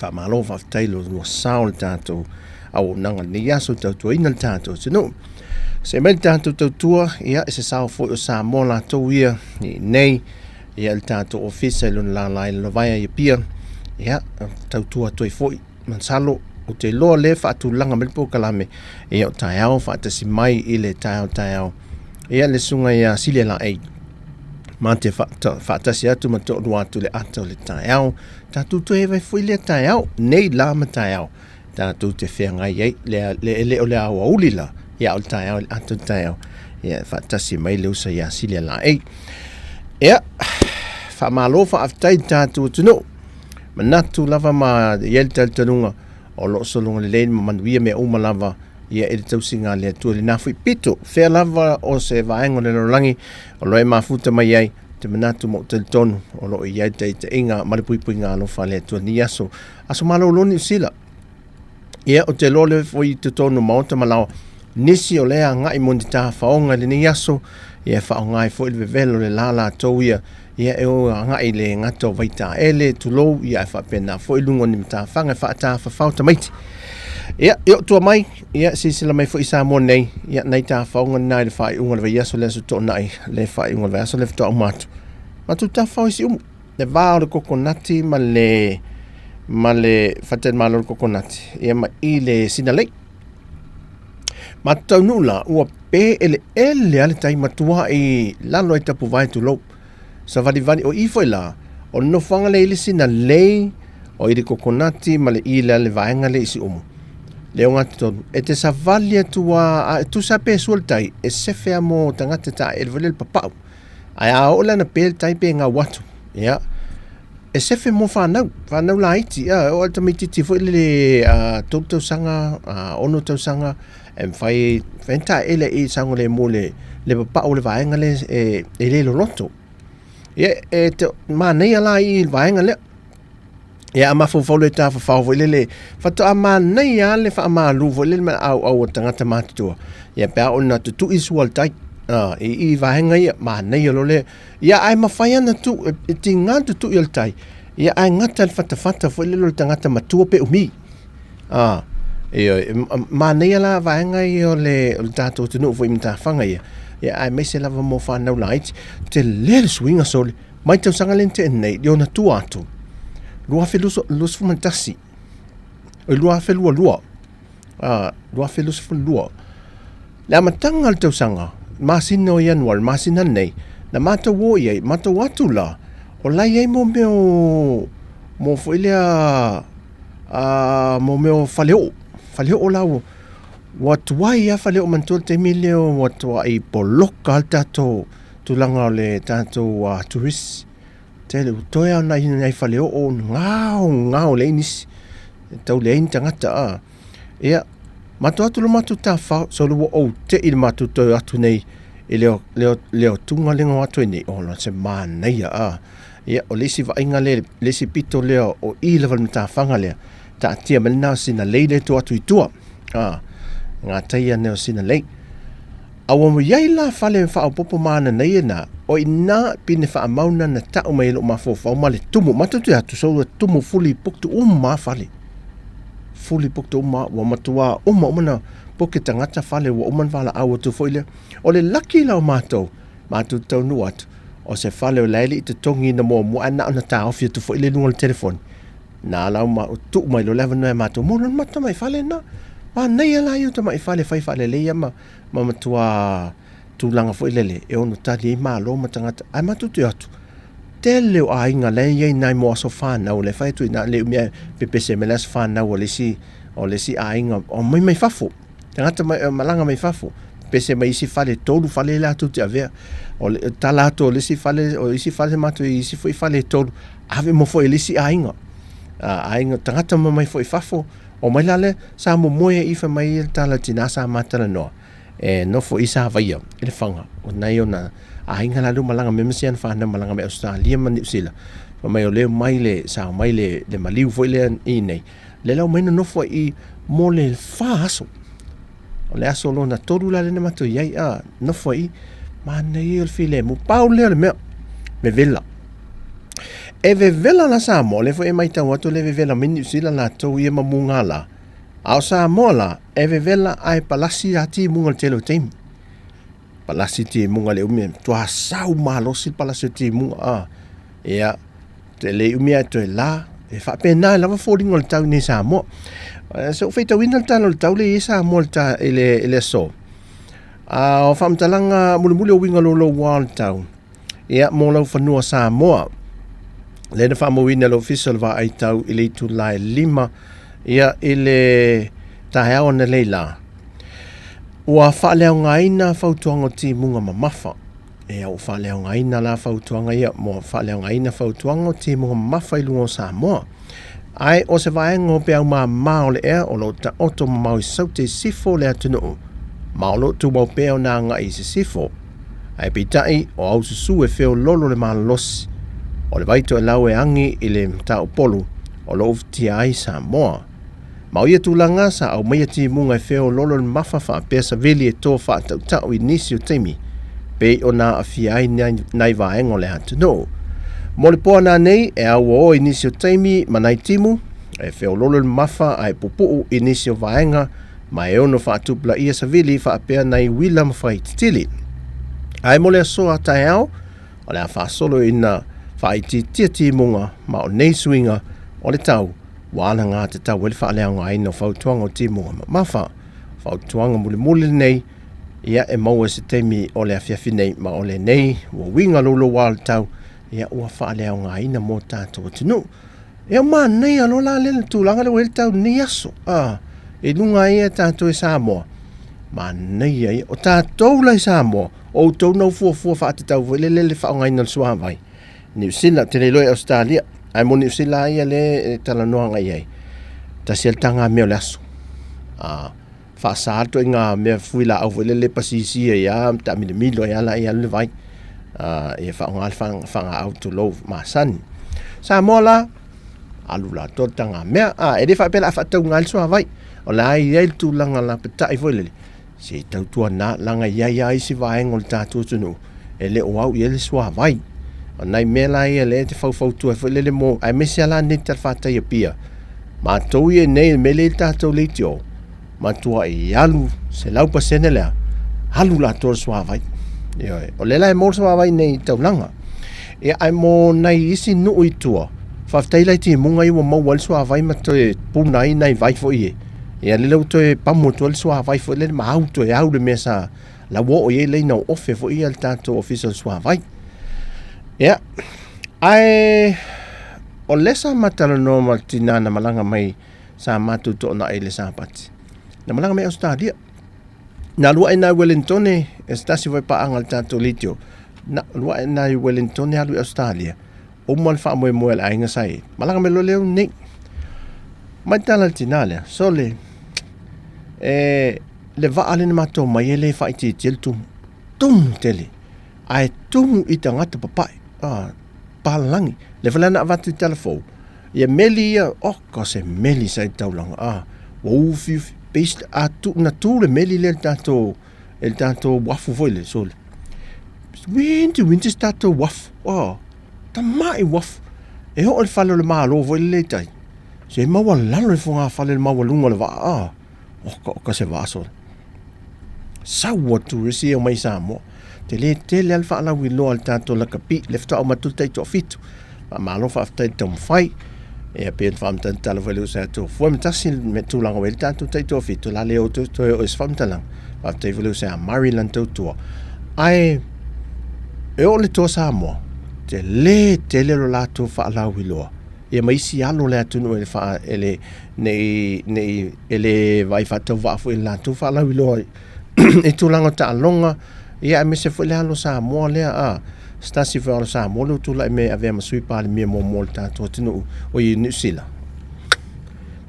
Faamalo faafetai lo lua sao le tatou auaunaga lenei aso tautuaina le tatou atunuu. Se mai le tatou tautua, ia, se sao foi o Samoa latou ia i nei, ia le tatou ofisa i lona lala i Lalovaea i Apia, ia, tautua atu ai foi, masalo, ou te iloa lea faatulaga mai le polokalame, ia o taeao faatasi mai i le taeao taeao, ia le susuga ia Silia Laei, ma te faatasi atu ma toalua atu le ata o le taeao, tatou toe vai foi lea taeao, nei la ma taeao, tatou te feagai ai, le, le, e le o le aoauli la, ia o le taeao, le ata o le taeao, ia faatasi mai le usa ia Silia Laei. Ia, faamalo faafetai i tatou atunuu, manatu lava ma i ai le talitonuga o lo o sologa lelei ma manuia mea uma lava ia i le tausiga a le Atua i lena foi pito, fea lava o se vaega o le lalolagi o lo o e mafuta mai ai, te manatu ma ou talitonu o lo o i ai le taitaiga ma le puipuiga alofa a le Atua i lenei aso. Aso malolo Niu Sila. Ia, ou te iloa lea foi i totonu o maota ma laoa, nisi o lea agai mo ni tafaoga i lenei aso, ia e faaaoga ai foi le vevela o le la latou ia, ia e o agai i le gata o Vaitaele, tulou, ia ae faapena foi luga o ni matafaga e faatafafao tamaiti. Ia, e oo tua mai, ia silasila mai foi i Samoa nei, ia nai tafaoga na i le faaiuga o le vaiaso le Aso Toonai, le faaiuga o le vaiaso lea faatoa uma atu. Matou tafafao i Siumu, le va o le kokonati ma le ma le faletalimalo o le kokonati, ia ma i le Sinalei. Matou taunuu la, ua pe eleele lava le tai matua i lalo ai tapuvae tulou. Savalivali, o i foi la, o le nofoaga lea i le Sinalei, o i le kokonati ma le i lea le vaega lea i Siumu. Le ogatotonu, e te savali atu lava, a e tusa pe sua le tai, e sefe lava mo tagata e taeele foi lea le papau. Ae a oo la ina pe le tai pe gau atu, ia, e sefe mo fanau, fanau laiti, ia, e oo lava i le tamaitiiti foi lele 3 tausaga, 6 tausaga, e mafai, mafai ona taeele i le saogalemu i le papau o le vaega lea e le loloto. Ia, e manaia la i le vaega lea. Ia, a mafaufau loa i tafafao foi lele, faatoa manaia lava le faamalu foi lele ma le auau o tagata matutua, ia pe a oo ina tutui sua o le tai i vaega ia, manaia loa le... Ia, ae mafai lava ona tuu, e tiga le tutui o le tai, ia ae gata i le fatafata foi lele o le tagata matua pe umi. Ioe, manaia la vaega ia o le tatou atunuu foi i matafaga ia, ia aemaise lava mo fanau laiti. Tele le suiga sole, mai tausaga lea na tea nei, i ona tua atu, 2021, oi 2022, 2022, le amataga o le tausaga, masina o Ianuari, masina nei, na matou o i ai, matou atu la, o la e i ai mo mea o, mo foi lea, mo mea o faleoo, faleoo la ua, ua tuai lava faleoo manatua le taimi lea ua tuai poloka lava le tatou tulaga o le tatou tourist. Tele ua toe lava nai nai faleoo gaogao leai nisi, e tau leai ni tagata a. Ia, matou atu le matou tafao, solo ua ou te i le matou toe atu nei i le le le otuga lea na o atu ai nei, ola se manaia a. Ia, o le isi vaaiga lea, le isi pito lea o i lava le matafaga lea, taatia mai lena o Sinalei lea e tuu atu i tua. A, gatai ane o Sinalei. A ua i ai la fale faaopoopo mananaia na, o i ina pine faamau na na tau mai e lou mafaufau ma le tumu, matou te atu so ua tumu fuli puktu uma fale. Fuli puktu uma, ua matua uma uma na puke tagata fale, ua uma na valaau atu foi lea. O le laki la o matou, matou taunuu atu, o se fale o la e le i totogiina muamua ae na ona taofi atu foi lea i luga o le telefoni. Na la ma tuu mai loa le avanoa ia matou, mo lona matou tamai fale lena. Manaia la ia tamai fale fai faalelei ma ma matua tulaga foi lele e ono tali ai malo ma tagata. Ae matou te atu, tele o aiga la e i ai nai mo aso fanau la e fai atu i ina le umi ae pepese mai le aso fanau o le isi o le isi aiga o mai mai fafo. Tagata mai malaga mai fafo, pepese mai isi fale, tolu fale latou te avea. O le tala atu o le isi fale, o isi fale matou i isi foi fale e tolu, ave mo foi e le isi aiga. Aiga tagata ma mai foi fafo, o mai la lea, sa momoe ai fai mai le tala tina sa ma talanoa, e nofo i Savaia i le Faga, o nai ona aiga la lea ua malaga mai ma si ana fanau malaga mai Ausetalia ma Niu Sila, fai mai o lea mai le, sa omai le, le maliu foi lea i inei, lea la omai nonofo ai i mo le 4 aso. O le aso lona tolu la lea na matou i ai, a, nofo ai i, manaia ia o le filemu. Pau lea o le mea, vevela. E vevela la Samoa, lea foi e matau atu le vevela mai Niu Sila latou ia ma muga la. A o Samoa la, e vevela ae palasi a timuga le tele o taimi. Palasi timuga le umi, matua sau malosi le palasi o timuga a. Ia, te le umi ae toe la, e faapena lava foliga o le tau nei Samoa. Se o faitauina le tala o le tau le i Samoa i le aso. A o faamatalaga mulimuli o uiga louloua o le tau, ia mo lau fanua Samoa. Lea na faamauina e le Ofisa o le Vaai Tau i le itula e 5 ia i le taeao analeila. Ua faaleaogaina fautuaga o timuga mamafa. Ia ua faaleaogaina la fautuaga ia, ua faaleaogaina fautuaga o timuga mamafa i luga o Samoa. Ae o se vaega o peau māmā o le ea o lo o taoto mamao i Saute i sisifo o le atunuu, ma o lo o tumau pea ona agai i sisifo. Ae peitai, o aususu e feololo le malolosi o le vai toelau e agi i le mataupolu o lo o ufitia ai Samoa. Ma o ia tulaga, sa aumaia timuga e feololo le mafa faapea savili e to faatautau i nisi o taimi, pei ona aafia ai nai vaega o le atunuu. Mo le po nanei, e auaoa i nisi o taimi ma nai timu, e feololo le mafa ae pupuu i nisi o vaega ma e ono faatupulaia savili faapea nai uila ma faititili. Ae mo le aso a taeao, o le a faasolo ina faaitiitia timuga ma o nei suiga o le tau ua alagatatau ai le faaleaogaina o fautuaga o timuga mamafa. Fautuaga mulimuli lenei, ia e maua i se taimi o le afiafi nei, ma o lenei ua uiga louloua o le tau, ia ua faaleaogaina mo tatou atunuu. Ia manaia loa la lea le tulaga lea ua i ai le tau lenei aso. Ah, i luga ai e tatou i Samoa. Manaia ia. O tatou la i Samoa, o outou na fuafua faatatau foi lele le faaaogaina o le suavai. Niu Sila, te le iloa i Ausetalia, ae mo Niu Sila ia le e talanoa agai i ai. Tasi le taga mea o le aso. Ah, faasa le ituaiga mea fuilaau foi lele pasisi ai lava taamilomilo ai lava laia alu le vai. Ia faaaoga le fagaau tulou masani. Samoa la, alu latou le tagamea. E le faapea o le a faatauga ai le suavai. O la e i ai le tulaga lapatai foi lele, se i tautuana, leaga e i ai lava isi vaega o le tatou atunuu e le o au i ai le suavai. O nai mea la ia lea e te faufautua ai foi lele mo, aemaise lava la nei i le talafatai i Apia, matou ia nei i le mea lea e i ai le tatou leitio, matuai alu 100% lea, alu latou le suavai. Ioe, o lea la e maua le suavai nei i taulaga. Ia, ae mo nai isi nuu i tua, faafetai la i timuga ia ua maua ai le suavai ma toe puna ai nai vai foi e. Ia, lea ua toe pamu atu ai le suavai foi lea ma au toe au le mea sa la ua oo i ai laina o ofe foi ia le tatou ofisa o le suavai. Ia, ae o lea sa ma talanoa ma le tinā na malaga mai sa matou toonai i le Sapati. Na malaga mai Ausetalia. Na alu ae nai Wellingtone, e se tasi foi paaga a le tatou leitio, na alu ae nai Wellingtone alu i Ausetalia, uma le faamoemoe a le aiga sa i ai. Malaga mai loa lea nei. Mai tala le tinā lea, sole, e, le vaa lea na matou mai e le faaitiitia le tumu. Tumu tele. Ae tumu i tagata papae. Ah, palalagi. Le foi la na avatu i tala fou, Ia meli ia, oka se meli sa i taulaga, a, ua ufiufi, pei a tu, na tu le meli lea i le tatou, i le tatou uafu foi lea, sole. Winti, winti se tatou uafu, a, tamai uafu. E oo i le fale o le Malo foi lea i tai, se maualalo le fogafale i le maualuga o le vaa, a. Oka oka se vaa sole. Sau atu isi e omai i Samoa. Tele tele lava le faalauiloa a le tatou lakapi, lea faatoa uma atu le taitoafitu. Faamalo faafetai i le taumafai. Ia pei ona faamatala foi le uso ia Tofua ma tasi le tulaga ua i ai le tatou taitoafitu, o le a le toe oo i se faamatalaga. Faafetai foi le uso ia Mari i lana tautua. Ae e oo i le toa Samoa, tele tele lo latou faalauiloa ia ma isi alo o le atunuu e faa, e le, nei, nei, e le vaai faatauvaa foi i le latou faalauiloa i tulaga o taaloga, ia aemaise foi le alo Samoa lea, a, se tasi foi o alo Samoa lea ua tulai mai e avea ma Sui Palemia muamua o le tatou atunuu o i Niu Sila.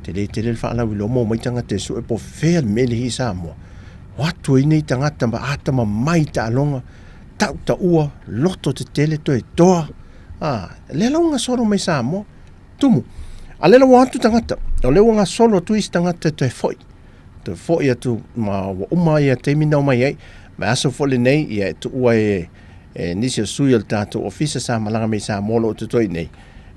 Tele tele le faalauiloa maua mai tagata e sue po o fea le mea lea i Samoa. O atu ai nei tagata ma atamamai i taaloga, tautaua, loto tetele, toe toa. A, lea la ua gasolo mai Samoa, tumu. A lea la ua atu tagata, o lea ua gasolo atu isi tagata e toe foi. Toe foi atu ma ua uma ia taimi na omai ai. Ma aso foi lenei, ia e tuua e, e nisi o sui o le tatou ofisa sa malaga mai Samoa o lo o totoe i inei.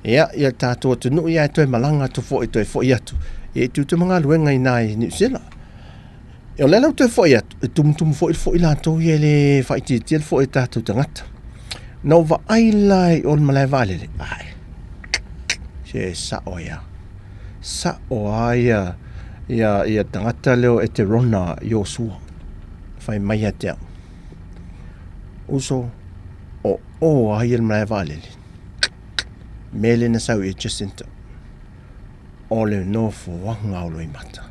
Ia, ia tatou atunuu ia e toe malaga atu foi, toe foi atu, ia e tiute ma galuega i ina i Niu Sila. O lea la ua toe foi atu, e tumutumu foi le foi latou ia e le faaitiitia le foi a tatou tagata. Na ou vaai la i o i le malae vaalele, ai, se sao ai lava. Sao lava ia, ia, ia tagata lea o Eterona Iosua, fai mai ia te au, Uso, o o lava ia le malae vaalele. Mea lea na sau i ai Jacinta, o le nofoaga o Loimata.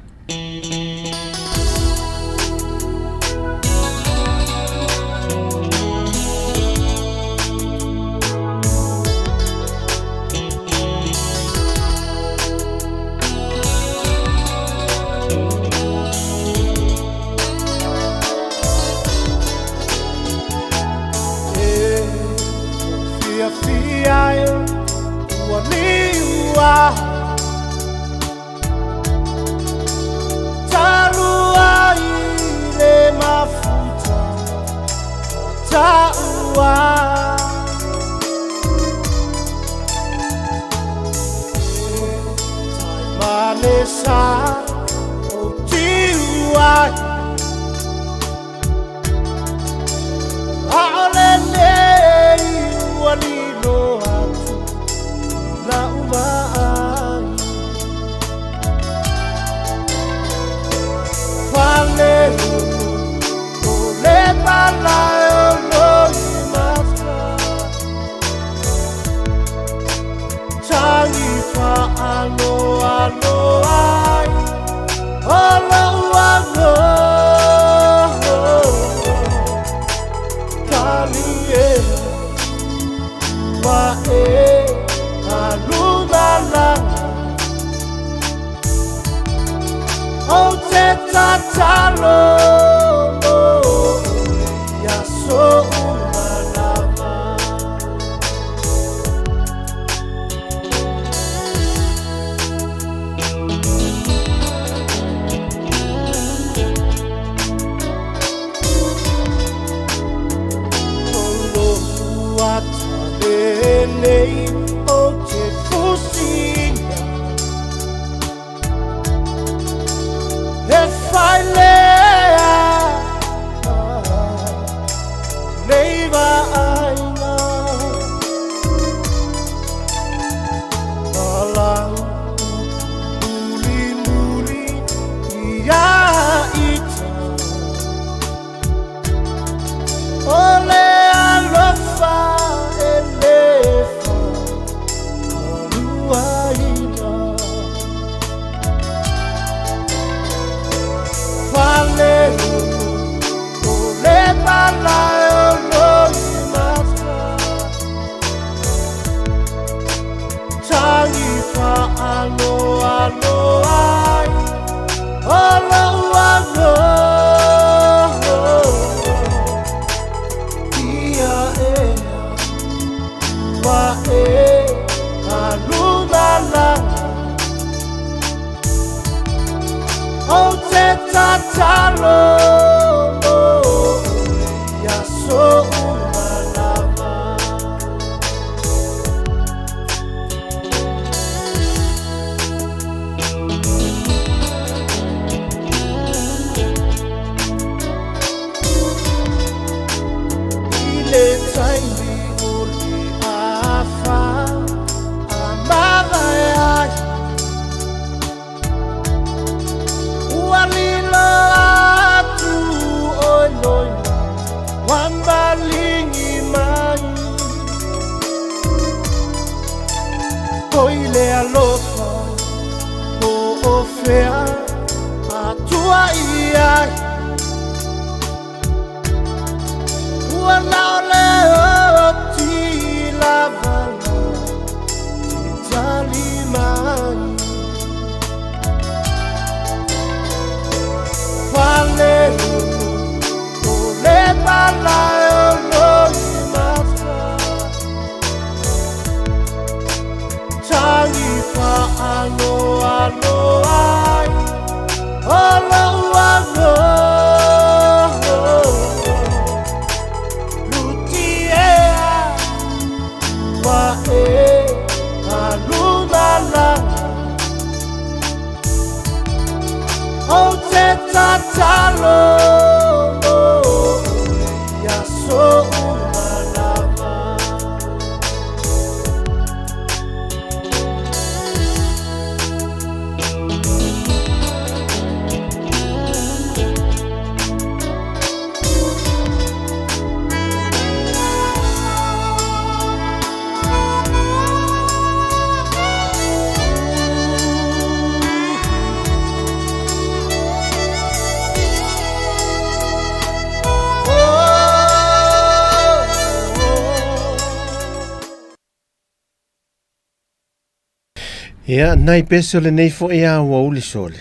Ia, nai pese o lenei foi a ua uli sole.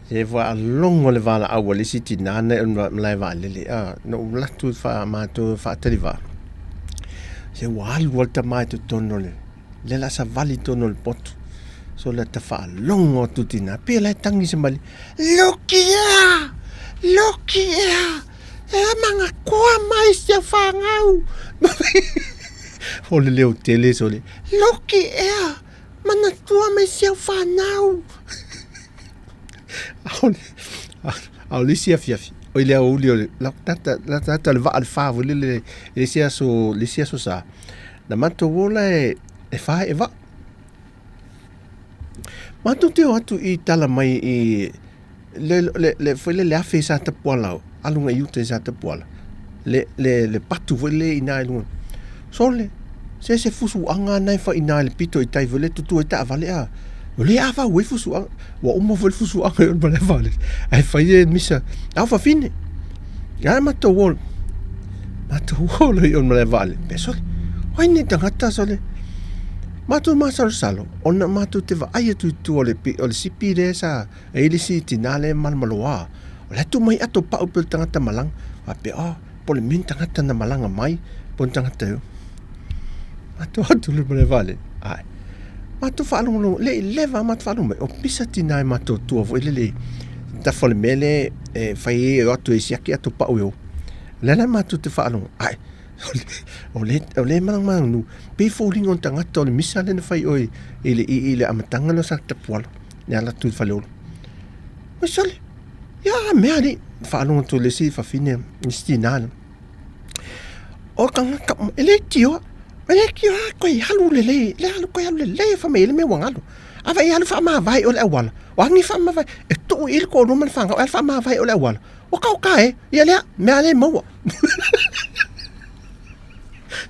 Se faalogo le valaau a le isi tinā na i o le malae vaalele, a, na ou alu atu faa matou faatali vaa, se ua alu lava le tama i totonu o le, lea o le a savali i totonu o le potu. So la ta faalogo atu le tinā, pei o la e tagi se maliu, Luki ea! Luki ea! E manatua mai si au fanau! O le leo tele sole, Luki ea! Manatua mai si au fanau! A o le isi afiafi, oi le aoauli o le tata, la tata le vaa le fa foi lele i le isi aso, le isi aso sa. Na matou o la e, e fa e vaa. Matou te o atu i tala mai i le, le, le, foi le, le afe i Satapuala, alu ngai uta i Satapuala. Le, le, le patu foi le i na i luga. Sole, se se fusuaga na e fai i na i le pito i tai foi le tutu ai taavale a. O le a vau ai fusuaga. Ua uma foi le fusuaga i o le malae vaalele. Ae fai e misa, au fafine. Ia matou o, matou o loa i o le malae vaalele. Pe sole, o ai nei tagata sole. Matou masalosalo, ona matou te vaai atu i tua o le, o le sipi lea sa e i le isi tinā lea e malomaloa. O la e tuu mai ato pau pei o le tagata malaga. Faapea, oh, po o le mea ni tagata na malaga mai, po o ni tagata e o. Matou atu le malae vaalele, ae. Matou faalogologo, le i leva lava matou faalogo mai, o pisa tinā e matuatua foi lele i tafa o le mea lea e fai ai e o atu e siaki ato pau e o. O lea la matou te faalogo, ae, o le, o le malamalama pei e foliga o le tagata o le misa lea na fai i o i le, i le amataga lea o Satapuala, le ala atu i Faleolo. Oi sole, ia mea alii, faalogo atu i le isi fafine, le isi tinā lea. O tagata uma, e le tioa, e le tioa a toe alu lelei, le alu toe alu lelei e fai mai ai le mea ua galo. A fai e alu faamavae o le auala, o a ni faamavae, e tuu i ai le toalua ma le fanau e alu faamavae o le auala, ua taoka e, ia lea, mea lea e maua.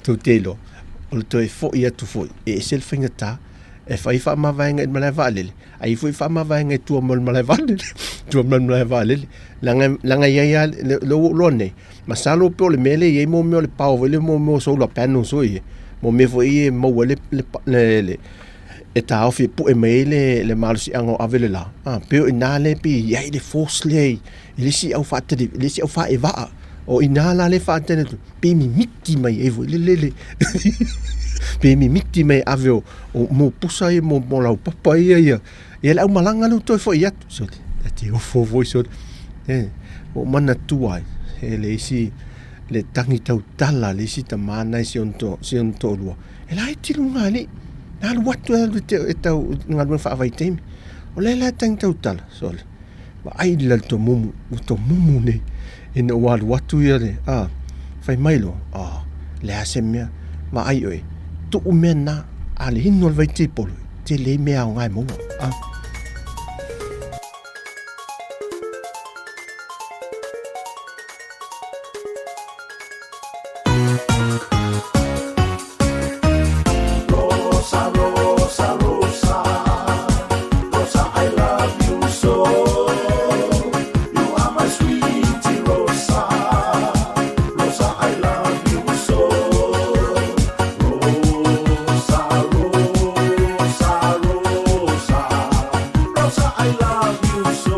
Tou te iloa, o le toe foi atu foi, e ese le faigata, e fai faamavaega i le malae vaalele, a i ai foi faamavaega i tua mai o le malae vaalele, tua mai o le malae vaalele, leaga, leaga e i ai lava, lea ua ou iloa nei, masalo po o le mea lea e i ai mo mea o le pao foi lea mo mea o solar panels foi ia, mo mea foi ia e maua ai le, le, le, e taofi e pue mai ai le, le malosiaga o ave le la, a, pei o i ina lea pei e i ai le force lea i, i le isi au faatali, i le isi au faaevaa. O i ina la lea e faatali atu, pei mimiti mai ai foi le lele. Pei mimiti mai ave o, o mo pusa ia, mo, mo laupapa ia, ia, ia le aumalaga lea ua toe foi atu. Sole, e te ofo foi sole. E, ua ou manatua ai, e le isi, le tagi tautala a le isi tama na i si ona to, si ona toalua. E laiti luga alii. Na alu atu e alu e te, e tau galuega faavaitaimi. O lea la e tagi tautala, sole. Vaai le la tomumu, ua tomumu nei. Ina ua alu atu ia le, a, fai mai loa, a, le a se mea, vaai oe, tuu mea na, a le inu o le vaitipolu, tele ai mea aoga e maua, a. Rosa, Rosa, Rosa, Rosa, I love you so. You are my sweetie Rosa, Rosa, I love you so. Rosa, Rosa, Rosa, Rosa, I love you so.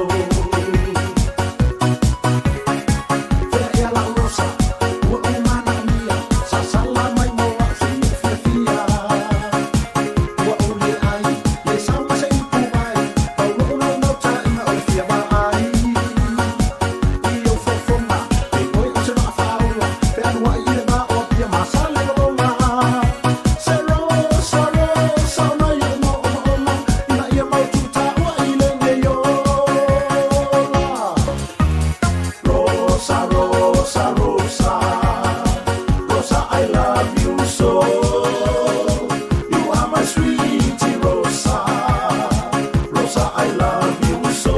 Rosa, Rosa, Rosa, Rosa, I love you so. You are my sweetie Rosa, Rosa, I love you so.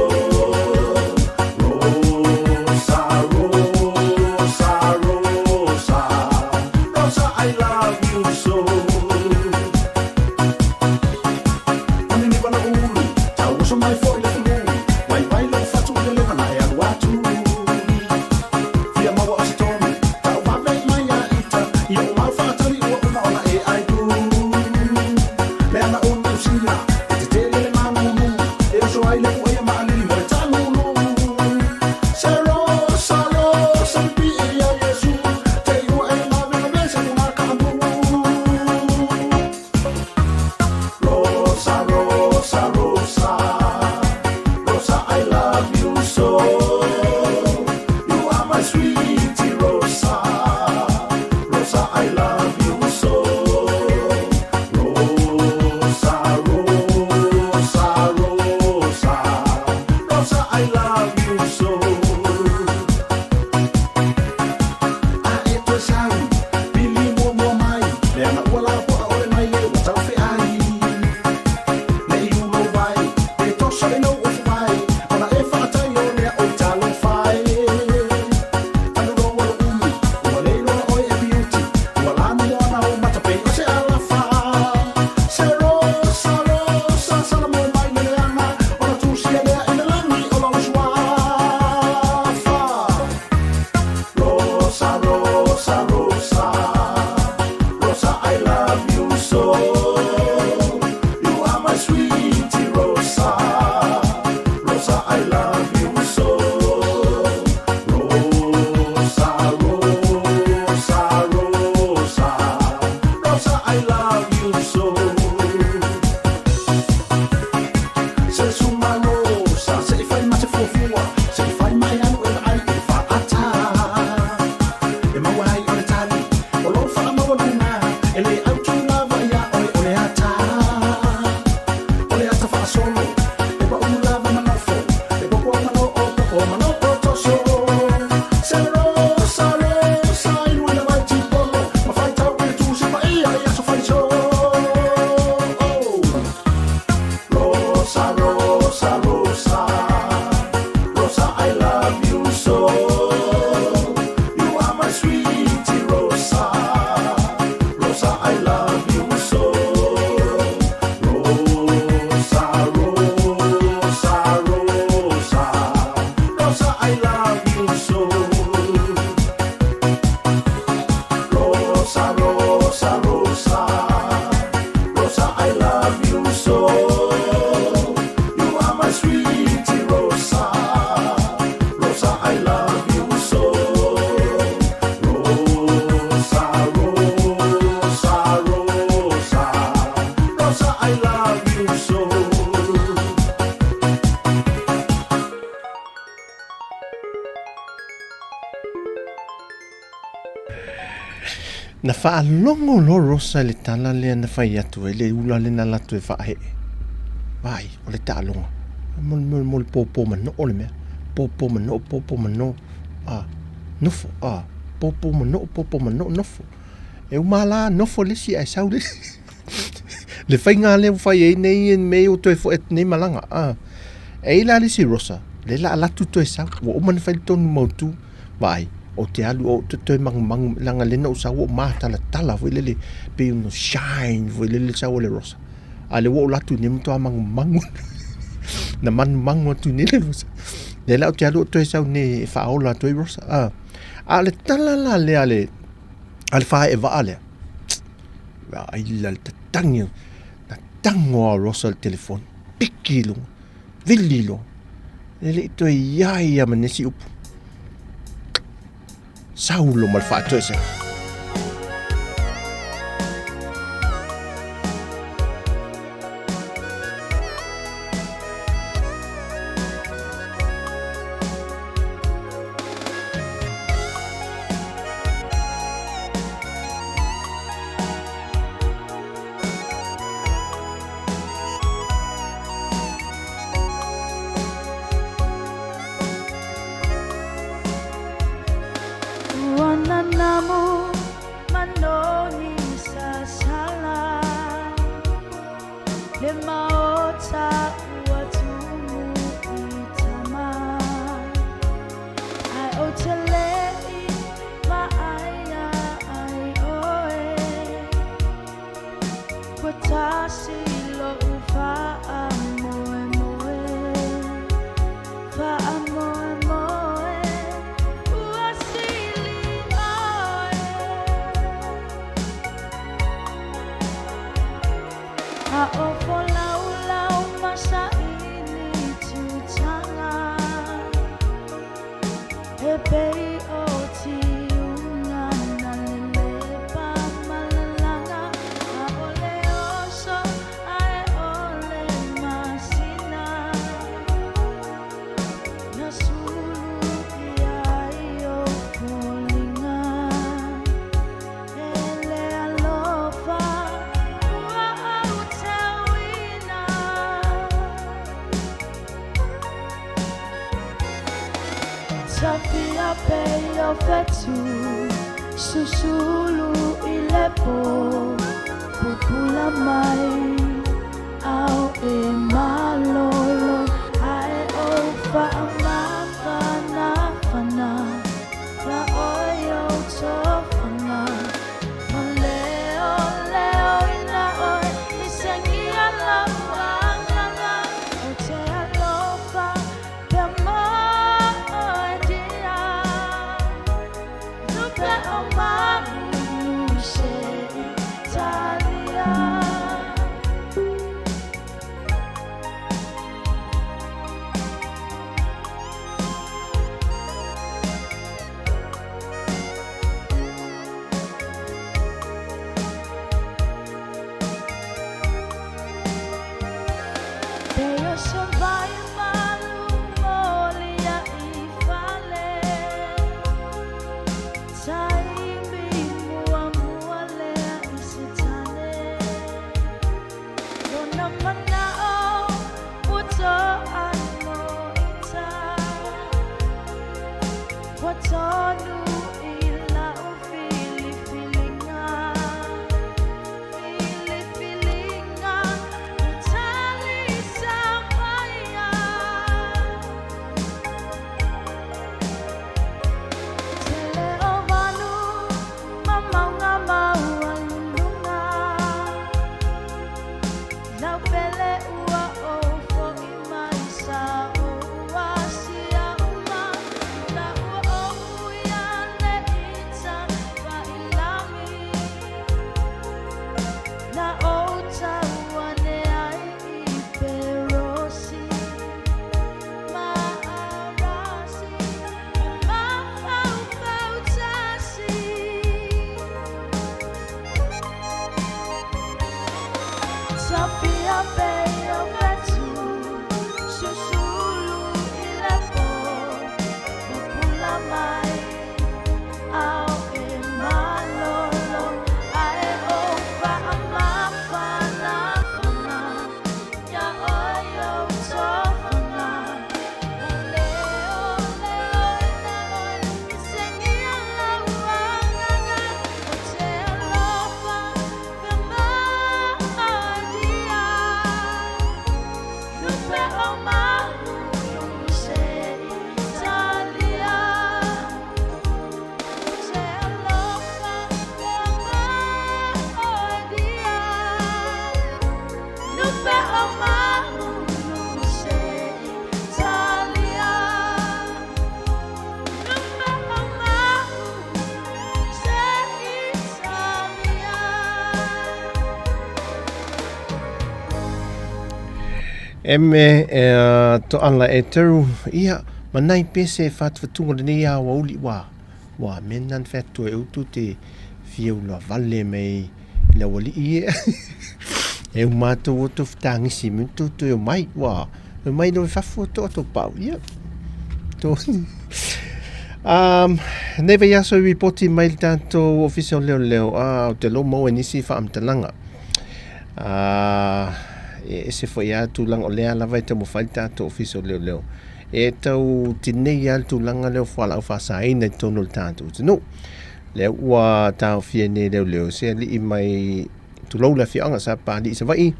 Rosa, Rosa, Rosa, Rosa, I love you so. mai le puʻe ia maalili mo le talulu. Se rosa, rosa, pipii ia Iesu, te i ua e gavegaveai se tugakaamu. Rosa, Rosa, Rosa, Rosa, I love you so. You are my sweetie Rosa, Rosa, I love you so. Rosa, Rosa, Rosa, Rosa, I love you so. A e toe sau, pili muamua mai, leaga ua lapoa oe mai le ua taufeai. Ne i ulou vai, pe toso i lou ofu vai, ona e faatai o lea oi talofa e. Talu lou alo umi, ua le iloa oe e piuti, ua lanu moana o mata pei o se alafa. Se rosa, rosa, salamo mai le leaga, ona tusia lea i le lagi o lou suafa. Rosa, Rosa, Rosa, Rosa, I love you so. You are my sweetie Rosa, Rosa, I love you so. Rosa, Rosa, Rosa, Rosa, I love you so. Se suma rosa, se i fai ma te fuafua, se i fai mai anu e vaai i le faata. E maua ai o le tali, o lou faamaualuga, e le autu lava ia oe o le ata. O le ata faasolo, e paulu lava ma nofo, e popo manoo, popo manoo toso. Se rosa, rosa, i lui la vai tipolo, ma fai tau i le tusi paia i aso faiso. Rosa, Rosa, Rosa, Rosa, I love you so. You are my sweetie Rosa, Rosa, I love you so. Rosa, Rosa, Rosa, Rosa, I love you so. Rosa, Rosa, Rosa, Rosa, I love you so. You are my sweetie Rosa, Rosa, I love you so. Rosa, Rosa, Rosa, Rosa, I love you so. Na faalogo loa Rosa i le tala lea na fai atu ai le ula lea na alu atu e faaee. Vaai, o le taaloga. Mo le, mo le pōpō manoo le mea. Pōpō manoo, pōpō manoo, a, nofo, a, pōpō manoo, pōpō manoo, nofo. E uma la, nofo le isi ae sau le isi. Le faiga lea ua fai ai nei mea ua toe foi atu nei malaga. A, e i ai la le isi Rosa, lea la alu atu toe sau. Ua uma ona fai le tonu mautu. Vaai, ou te alu ou te toe magumagu, leaga lea na ou sau ua ou matalatala foi lele, pei ona shine foi lele le sau a le Rosa. A lea ua ou alu atu nei matua magumagu. Na manumagu atu nei le Rosa. Lea la ou te alu ou toe sau nei e faaola atu ai Rosa. A, a o le tala la lea a le, a le faaee vaa lea, vaai la le tatagi, na tago lava o Rosa i le telefoni, piki i luga, vili loa. E le i toe i ai lava ma nisi upu. Sau loa ma le faatoesega. Ua nanamu manoni sasala le maota ua tumu i tama ai o te le'i vaaia ai oe ua tasi lo'u faamoemoe faamoemoe ua sili oe a o folaulau ma saili. Tafia pei o fetu Susulu i le po Pupula mai Ao e malolo Ae o faamafanafana Ia oe ou tofaga Ma leoleo ina oe I sengia lau agaga Ou te alofa pea moe dia Lupe o maunu se Italia. Pei o se vai malu moli a i fale Taimi muamua lea i se tane Lona mana'o ua to'ano ita Ua tonu i la'u filifiliga Filifiliga ua talisa maia Tele o manu ma maunga maualuluga Lau pele ua ou fo'i mai sa ou asia uma La ua ou ia le ita fa'ilagi Na ou tau ane ai i Perosi Ma Arasi E mafaufau tasi. Tafia pei o fetu Susulu i le po Pupula mai Ao e malolo Ae ou faamafanafana Ia oe ou tofaga Ma leoleo ina oe I sengia lau agaga Ou te alofa Eme e toala e teru ia ma nai pese e whatuwhatunga le nei awa uli wa wa mena na whatua e utu te fia ula vale mei le awali i e e u mātou o tō whataangisi me tō tō mai wa e mai no e whafua tō tō pau ia tō nei vai aso i ripoti mai le tātou ofisa o leo leo a o te lo mau e nisi whaamtalanga e ese foi a tulaga o lea lava e taumafai le tatou ofisa o leoleo e tau tinei a le tulaga lea o fualaau faasaina i totonu o le tatou atunuu. Lea ua taofia nei leoleo se alii mai tulou le afioaga sa Papalii i Savaii,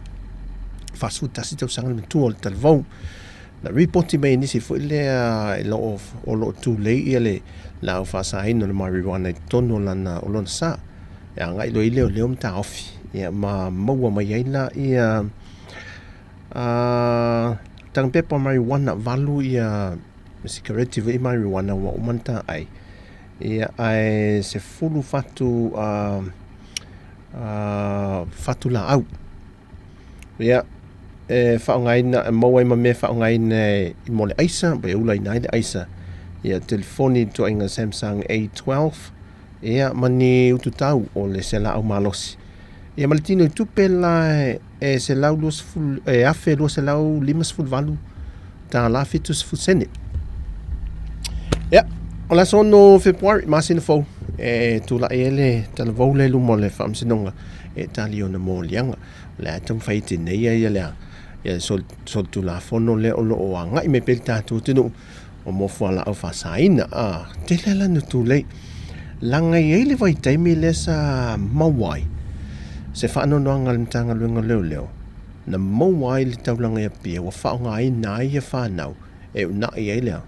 41 tausaga le matua o le talavou. Na ripoti mai e nisi foi lea e lo o lo o tulei ia le laau faasaina o le marijuana i totonu o lana o lona sa. E agai loa i leoleo ma taofi ia ma maua mai ai la ia a tagapepa marijuana valu ia sikareti foi marijuana ua uma ona taai ia ae 10 fatu a fatu laau. Ia, e faaaogaina, e maua ai ma mea e faaaogaina e, mo le aisa, pe ulaina ai le aisa. Ia, telefoni i le tuaiga Samsung A12, ia, ma ni ututau o le se laau malosi. Ia, ma le tino i tupe la e 120, e 1258 tālā 70 sene. Ia, o le aso 6 Fepuari, masina fou, e tulai ai le talavou lea i luma o le Faamasinoga e tali ona moliaga. O le a taumafai e tineia ia le ia solitulafono lea o lo o agai mai pea i le tatou atunuu. O mo fualaau faasaina, a, tele lana tulei. Laga e i ai le vaitaimi lea sa maua ai se faanoanoaga a le Matagaluega o Leoleo, na maua ai le taulaga i Apia ua faaaogaina ai ia fanau e uunai ai le a?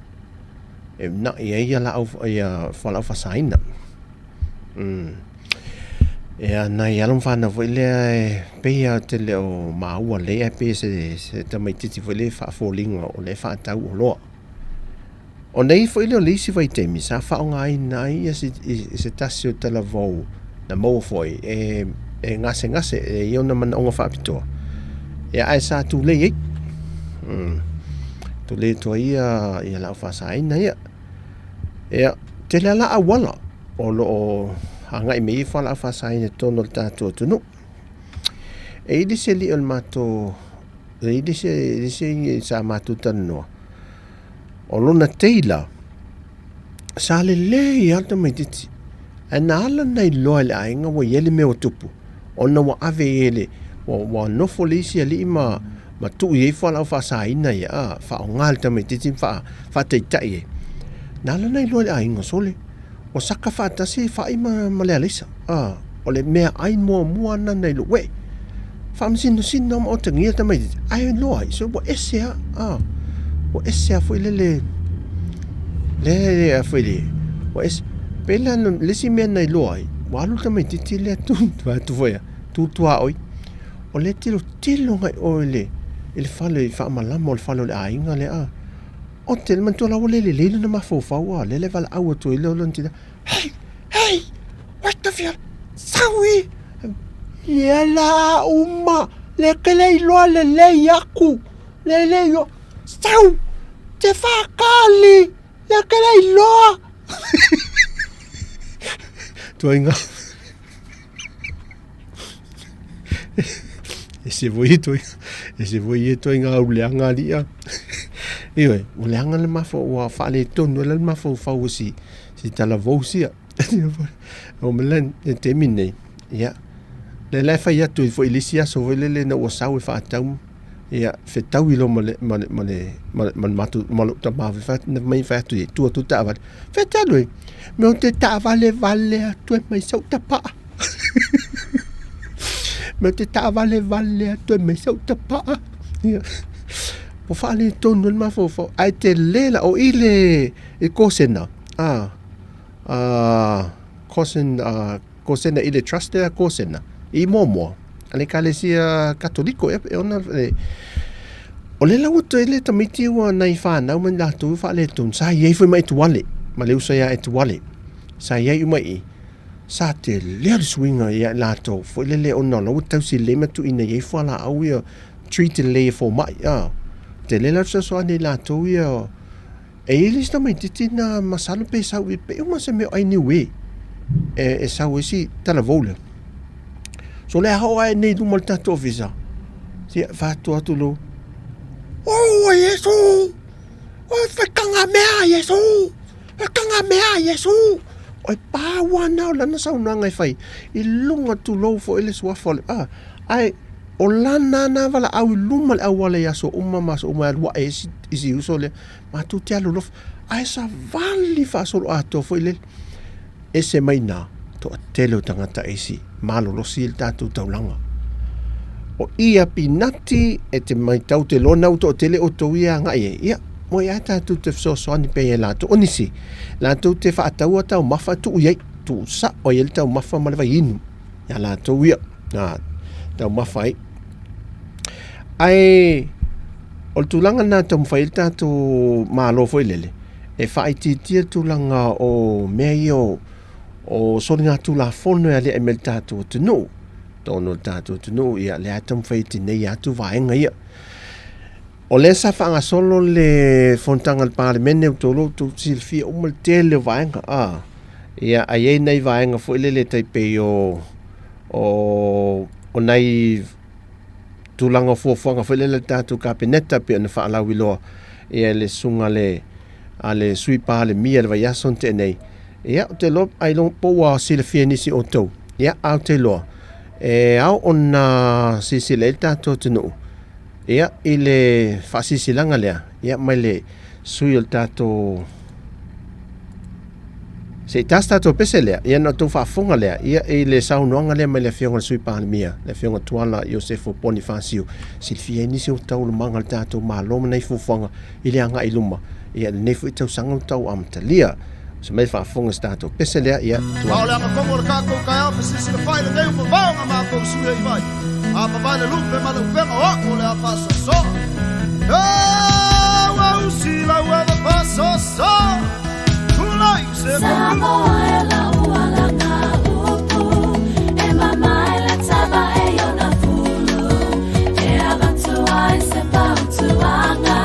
E uunai ai ia laau, ia fualaau faasaina. Ia, nai alo ma fanau foi lea e pei lava ou te le o maua lelei ae pei se tamaitiiti foi lea e faafoliga o lea e faatau oloa. Ona i ai foi lea o le isi vaitaimi sa faaaogaina ai se tasi o talavou na maua foi e gasegase e i ai ona manaoga faapitoa, ia ae sa tulei ai. Tulei atu ai ia laau faasaina ia. Ia, tele lava la auala o lo o agai mai ai fualaau faasaina i totonu o le tatou atunuu. E i ai le isi alii o le matou, e i ai le isi sa matou talanoa, o lona tailor, sa lelei lava le tamaitiiti, ae na ala ona iloa e le aiga ua i ai le mea ua tupu, ona ua ave i ai e le, ua nofo le isi alii ma tuu i ai fualaau faasaina ia, a, faaaoga e le tamaitiiti ma faataitai ai. Na ala ona iloa e le aiga, sole, ua saka faatasi fai ma le alaisa, a, o le meaai muamua lena na iloa, uē, faamasinosino ma otagia le tamaitiiti, ae iloa ai, se ua ese lava, a, ua ese lava foi lele, le a foi le, ua ese. Pei la le isi mea na iloa ai, ua alu le tamaitiiti lea tu atu foi lava, tu tuaoi, o lea e tilotilo agai i o i le fale i faamalama o le fale o le aiga lea, a. Ote, manatua la ua le lelei lona mafaufau, a, lea la e valaau atu ai lona tina, Hei! Hei! What the fia? Saui! Ia la uma, le ke le iloa lelei aku, le le iloa, sau! Te whakali, le ke le iloa! Tuainga. E se voi e toi, e se voi e toi ngā uleanga ali a. Ioe, ua leaga le mafau, ua faaletonu ai la le mafaufau o si, si talavou sia. O me le, le taimi nei, ia, le la e fai atu ai foi i le isi aso foi lele ina ua sau e faatau, ia, fetaui loa ma le, ma le, ma le, ma le, ma le matou, ma lou tama foi fai atu, na fai mai fai atu i ai, tuu atu le taavale. Fea te alu ai? Me o te taavale vale atu e mai sau tapaa. Me o te taavale vale atu e mai sau tapaa. Ia. Ua faaletonu ai le mafaufau. Ae tele la, o i le, i kosena, a, a, kosen, a, kosena i le trust lea kosena, i Moamoa, a le Ekalesia Katoliko ea, e ona, e, o lea la ua toe le tamaiti ua nai fanau ma latou ua faaletonu, sa i ai foi ma Etuale, ma le uso ia Etuale, sa i ai uma i i, sa tele le suiga ia i latou, foi lele ona o la ua tausi lelei ma tuuina i ai fualaau ia, treat lelei e fomai, a, tele la le fesoasoani i latou ia, E i ai le isi tamaitiiti na masalo pe sau i pe uma se mea o ai Niue e sau ai si talavou lea. So le a oo ae nei i luma o le tatou ofisa, sia faatua atu lo, Oh Iesu! Oh whaikanga mea Iesu! Whaikanga mea Iesu! O e pāua ana o lana saunoaga e fai i luga tulou foi le suafa o le ah, ae o lana ana valaau i luma le auala i aso uma ma aso uma e alu ae ai i si uso lea matou te alolofa ae savali faasoloatoa foi lele ese mai nā toatele o tagata esi malolosi i le tatou taulaga. O ia pinati e te maitau te loa nau toatele outou ia agai ai, ia, moe a tatou te fesoasoani pea ia latou. O nisi, latou te faataua taumafa e tuu i ai, tuu sao ai le taumafa ma le vaiinu ia latou ia, a, taumafa ai. Ae, o le tulaga lena e taumafai ai le tatou Malo foi lele, e faaitiitia le tulaga o mea ia o, o soligatulafono e aliae mai le tatou atunuu. Totonu o le tatou atunuu, ia, lea e taumafai e tineia atu vaega ia. O lea sa faagasolo le fonotaga a le Palemene, outou iloa outou silafia uma le tele o vaega, a, ia, ae i ai nai vaega foi lele e tai pei o, o, o nai tulaga o fuafuaga foi lele a le tatou Kapeneta pei ona faalauiloa ia le susuga le a le Sui Palemia i le vaiaso na tea nei. Ia, ou te iloa ailoga po ua silafia e nisi o outou. Ia, ae ou te iloa, e ao ona silasila i ai le tatou atunuu, ia, i le faasilasilaga lea, ia, mai le sui o le tatou Se i tasi tatou pese lea, ia na outou faafofoga lea, ia i le saunoaga lea mai le Afioga i le Sui Palemia, le Afioga Tuala Iosefo Ponifasio, silafia ai nisi o taualumaga a le tatou Malo ma nai fuafuaga i le agai i luma, ia lenei foi tausaga ua tau amatalia. Se mai faafofoga i se tatou pese lea, ia Tuala. A o le agafogo o le tatou taeao fesisilafai lenei ua vavao na matou sui ai vai. A vavae le lupe ma le upega o a'u o le a faasoasoa. E ua usi lau ava faasoasoa. Tulai se Samoa e lau alaga upu E mamae le tava e iona fulu E avatu ai se fautuaga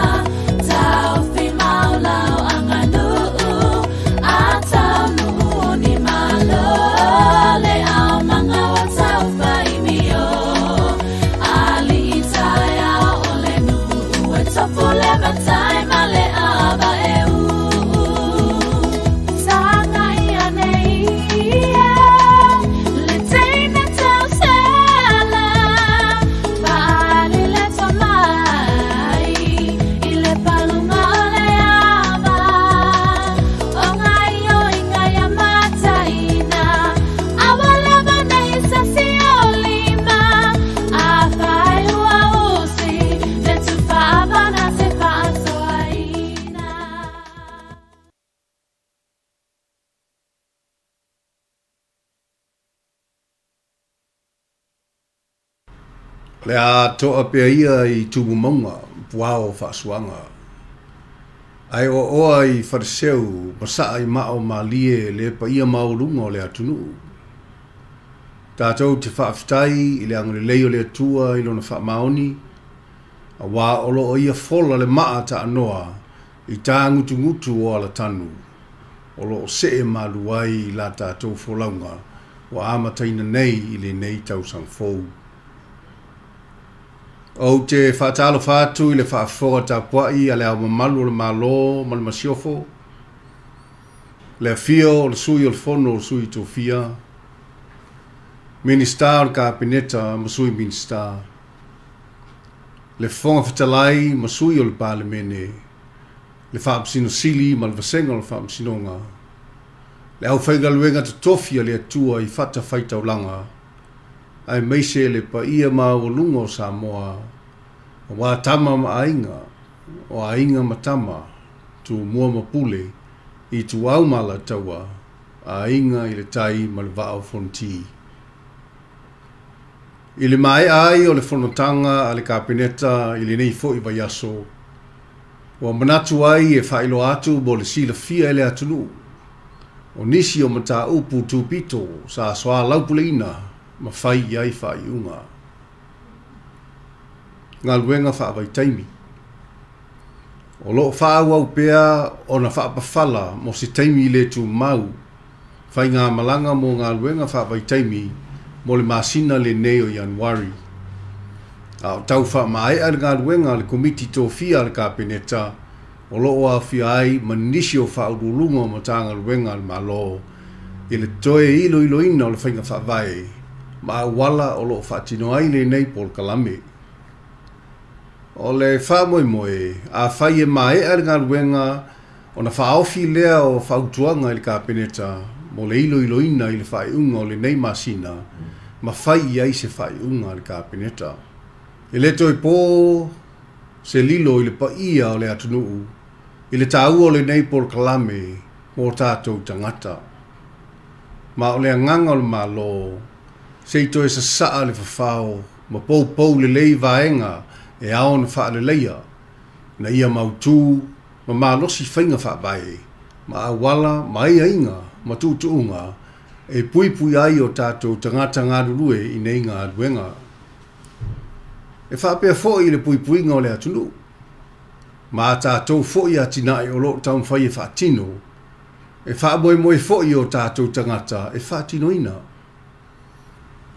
Taofi mau lau aganuu A taunuu o ni malo Le ao manga o taufai mio Alii taeao o le nuu E tofu le matai ma le ava e uu Taga ia nei ia Le teine tausela Faali le tomai I le palunga o le ava O gaioiga ia mataina Aua lava nei se siolima Afai ua usi Le tufaavana se faasoaina. O le a toa pea ia i Tumumauga, puao faasuaga. Ae oaoa i Faleseu ma saa i mao malie le paia maualuga o le atunuu. Tatou te faafetai i le agalelei o le Atua i Lona faamaoni, aua o lo o Ia fola le maa taanoa i tāgutugutu o alatanu o lo o see malu ai la tatou folauga ua amataina nei i lenei tausaga fou. Ou te faatalofa atu i le faafofoga tapuai a Le Ao Mamalu o le Malo ma le Masiofo, le afio o le Sui o le Fono o Sui Tofia, Minisita o le Kapeneta ma Sui Minisita, le Fofoga Fetalai ma Sui o le Palemene, le Faamasino Sili ma le Vasega o le Faamasinoga, le aufaigaluega totofi a le Atua i fatafaitaulaga, aemaise le paia maualuga o Samoa, aua tama ma aiga, o aiga ma tama, Tumua ma Pule, Ituau ma Alataua, Aiga i le Tai ma le Vaa o Fonoti. I le maea ai o le fonotaga a le Kapeneta i lenei foi vaiaso, ua manatu ai e faailoa atu mo le silafia e le atunuu, o nisi o mataupu tupito sa soalaupuleina ma fai i ai faaiuga. Galuega faavaitaimi. O lo o faaauau pea ona faapafala mo se taimi le tumau faigamalaga mo galuega faavaitaimi mo le masina lenei o Ianuari. A o tau faamaea le galuega a le Komiti Tofia a le Kapeneta o lo o aofia ai ma nisi o Faauluuluga o Matagaluega a le Malo i le toe iloiloina o le faiga faavae ma auala o lo o faatino ai lenei polokalame. O le faamoemoe, afai e maea le galuega ona faaofi lea o fautuaga i le Kapeneta mo le iloiloina i le faaiuga o lenei masina ma fai i ai se faaiuga a le Kapeneta. E le toe po se lilo i le paia o le atunuu i le taua o lenei polokalame mo tatou tagata. Ma o le agaga o le Malo, se i toe sasaa le fafao ma poupou lelei vaega e ao ona faaleleia ina ia mautu ma malosi faiga faavae ma auala ma aiaiga ma tuutuuga e puipui ai o tatou tagata galulue i nei galuega. E faapea foi le puipuiga o le atunuu ma a tatou foi atinae o lo o taumafai e faatino, e faamoemoe foi o tatou tagata e faatinoina.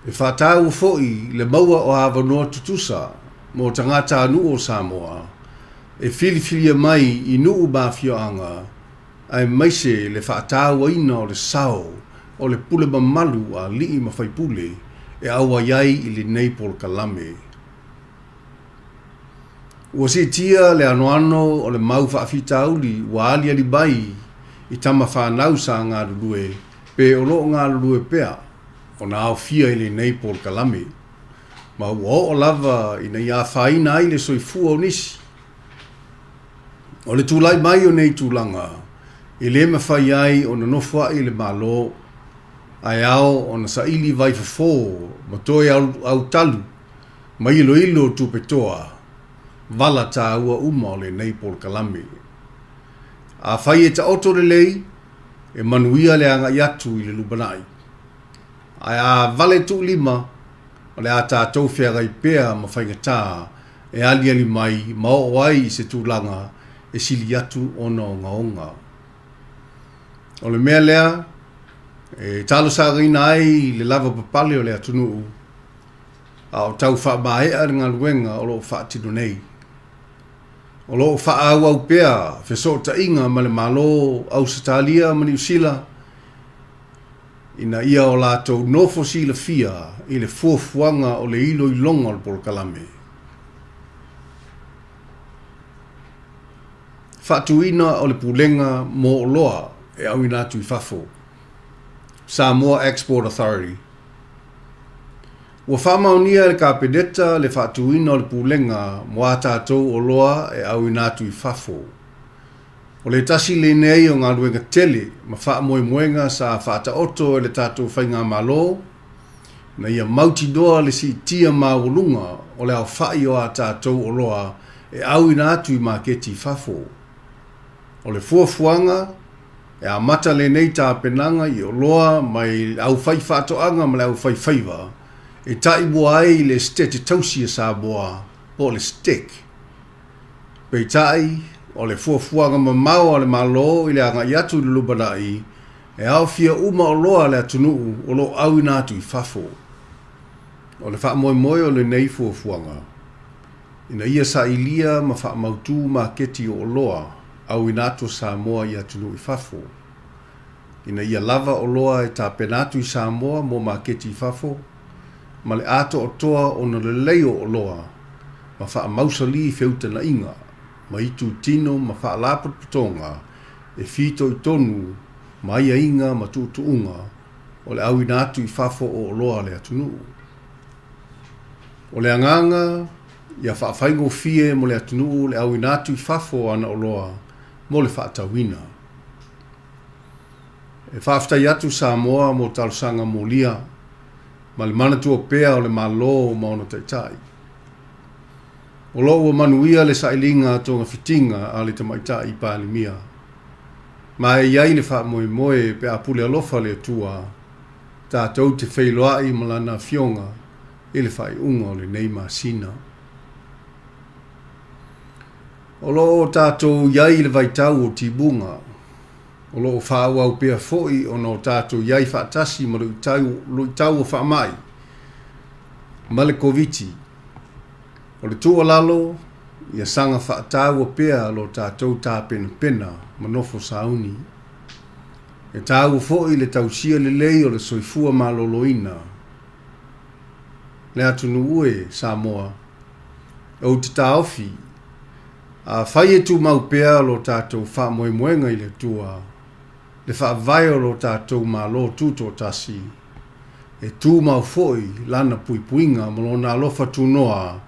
E faataua foi le maua o avanoa tutusa mo tagatanuu o Samoa e filifilia mai i nuu ma afioaga aemaise le faatauaina o le sao o le pule mamalu a alii ma faipule e auai ai i lenei polokalame. Ua siitia le anoano o le mau faafitauli ua aliali mai i tama fanau sa galulue pe o lo o galulue pea ona aofia i lenei polokalame, ma ua oo lava ina ia afaina ai le soifua o nisi. O le tulai mai o nei tulaga, e le mafai ai ona nofoa'i le Malo, ae ao ona saili vaifofo ma toe autalu ma iloilo tupe toa vala tāua uma o lenei polokalame. Afai e taoto lelei, e manuia le agai atu i le lumanai. Ae a vale tuulima, o le a tātou feagai pea ma faigata e aliali mai ma oo ai i se tulaga e sili atu ona ogaoga. O le mea lea e talosagaina ai le lavapapale o le atunuu, a o tau faamaea le galuega o lo o faatino nei. O lo o faaauau pea fesootaiga ma le Malo o Ausetalia ma Niusila ina ia o latou nofo silafia i le fuafuaga o le iloiloga o le polokalame. Faatuina o le Pulega mo Oloa e Auina Atu i Fafo, Samoa Export Authority. Ua faamaonia e le Kapeneta le faatuina o le Pulega mo a tatou oloa e auina atu i fafo. O le tasi lenei o galuega tele ma faamoemoega sa faataoto e le tatou Faigamalo ina ia mautinoa le siitia maualuga o le aofai o a tatou oloa e auina atu i maketi i fafo. O le fuafuaga, e amata lenei tapenaga i oloa mai le aufaifaatoaga ma le aufaifaiva e taimua ai le Esetete Tausi a Samoa po o le STEC. Peitai, o le fuafuaga mamao a le Malo i le agai atu i le lumanai, e aofia uma oloa a le atunuu o lo o auina atu i fafo. O le faamoemoe o lenei fuafuaga, ina ia sailia ma faamautu maketi o oloa auina atu a Samoa i atunuu i fafo, ina ia lava oloa e tapena atu i Samoa mo maketi i fafo, ma le atoatoa ona lelei o oloa ma faamausalī feutagaiga ma itutino ma faalapotopotoga e fitoitonu ma aiaiga ma tuutuuga o le auina atu i fafo o oloa a le atunuu. O le agaga ia faafaigofie mo le atunuu le auina atu i fafo o ana oloa mo le faatauina. E faafetai atu Samoa mo talosaga molia ma le manatua pea o le Malo ma ona taitai. O lo o ua manuia le sailiga togafitiga a le Tamaitai Palemia. Ma e i ai le faamoemoe pe a pule alofa le Atua, tatou te feiloai ma Lana Afioga i le faaiuga o lenei masina. O lo o tatou i ai i le vaitau o timuga, o lo o faaauau pea foi ona o tatou i ai faatasi ma luitau o faamai ma le Koviti. O le tuualalo, ia saga faataua pea lo tatou tapenapena ma nofo sauni. E taua foi le tausia lelei o le soifua maloloina. Le atunuu e, Samoa, ou te taofi, afai e tumau pea lo tatou faamoemoega i le Atua, le faavae o lo tatou Malo Tutoatasi, e tumau foi Lana puipuiga ma Lona alofa tunoa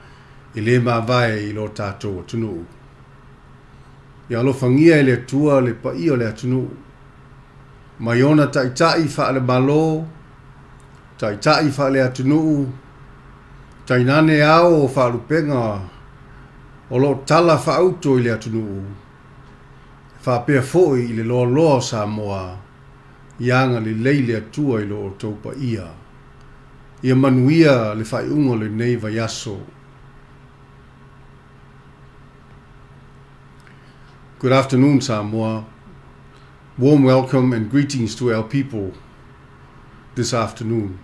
e le mavae i lo tatou atunuu. Ia alofagia e le Atua le paia o le atunuu, mai ona taitai faale-Malo, taitai faale-atunuu, tainane ao o faalupega o lo o tala faauto i le atunuu, e faapea foi i le loaloa o Samoa, ia agalelei le Atua i lo outou paia. Ia manuia le faaiuga o lenei vaiaso. Good afternoon, Samoa. Warm welcome and greetings to our people this afternoon.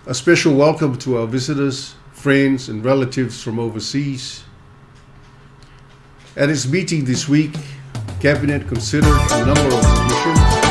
A special welcome to our visitors, friends, and relatives from overseas. At its meeting this week, Cabinet considered a number of submissions.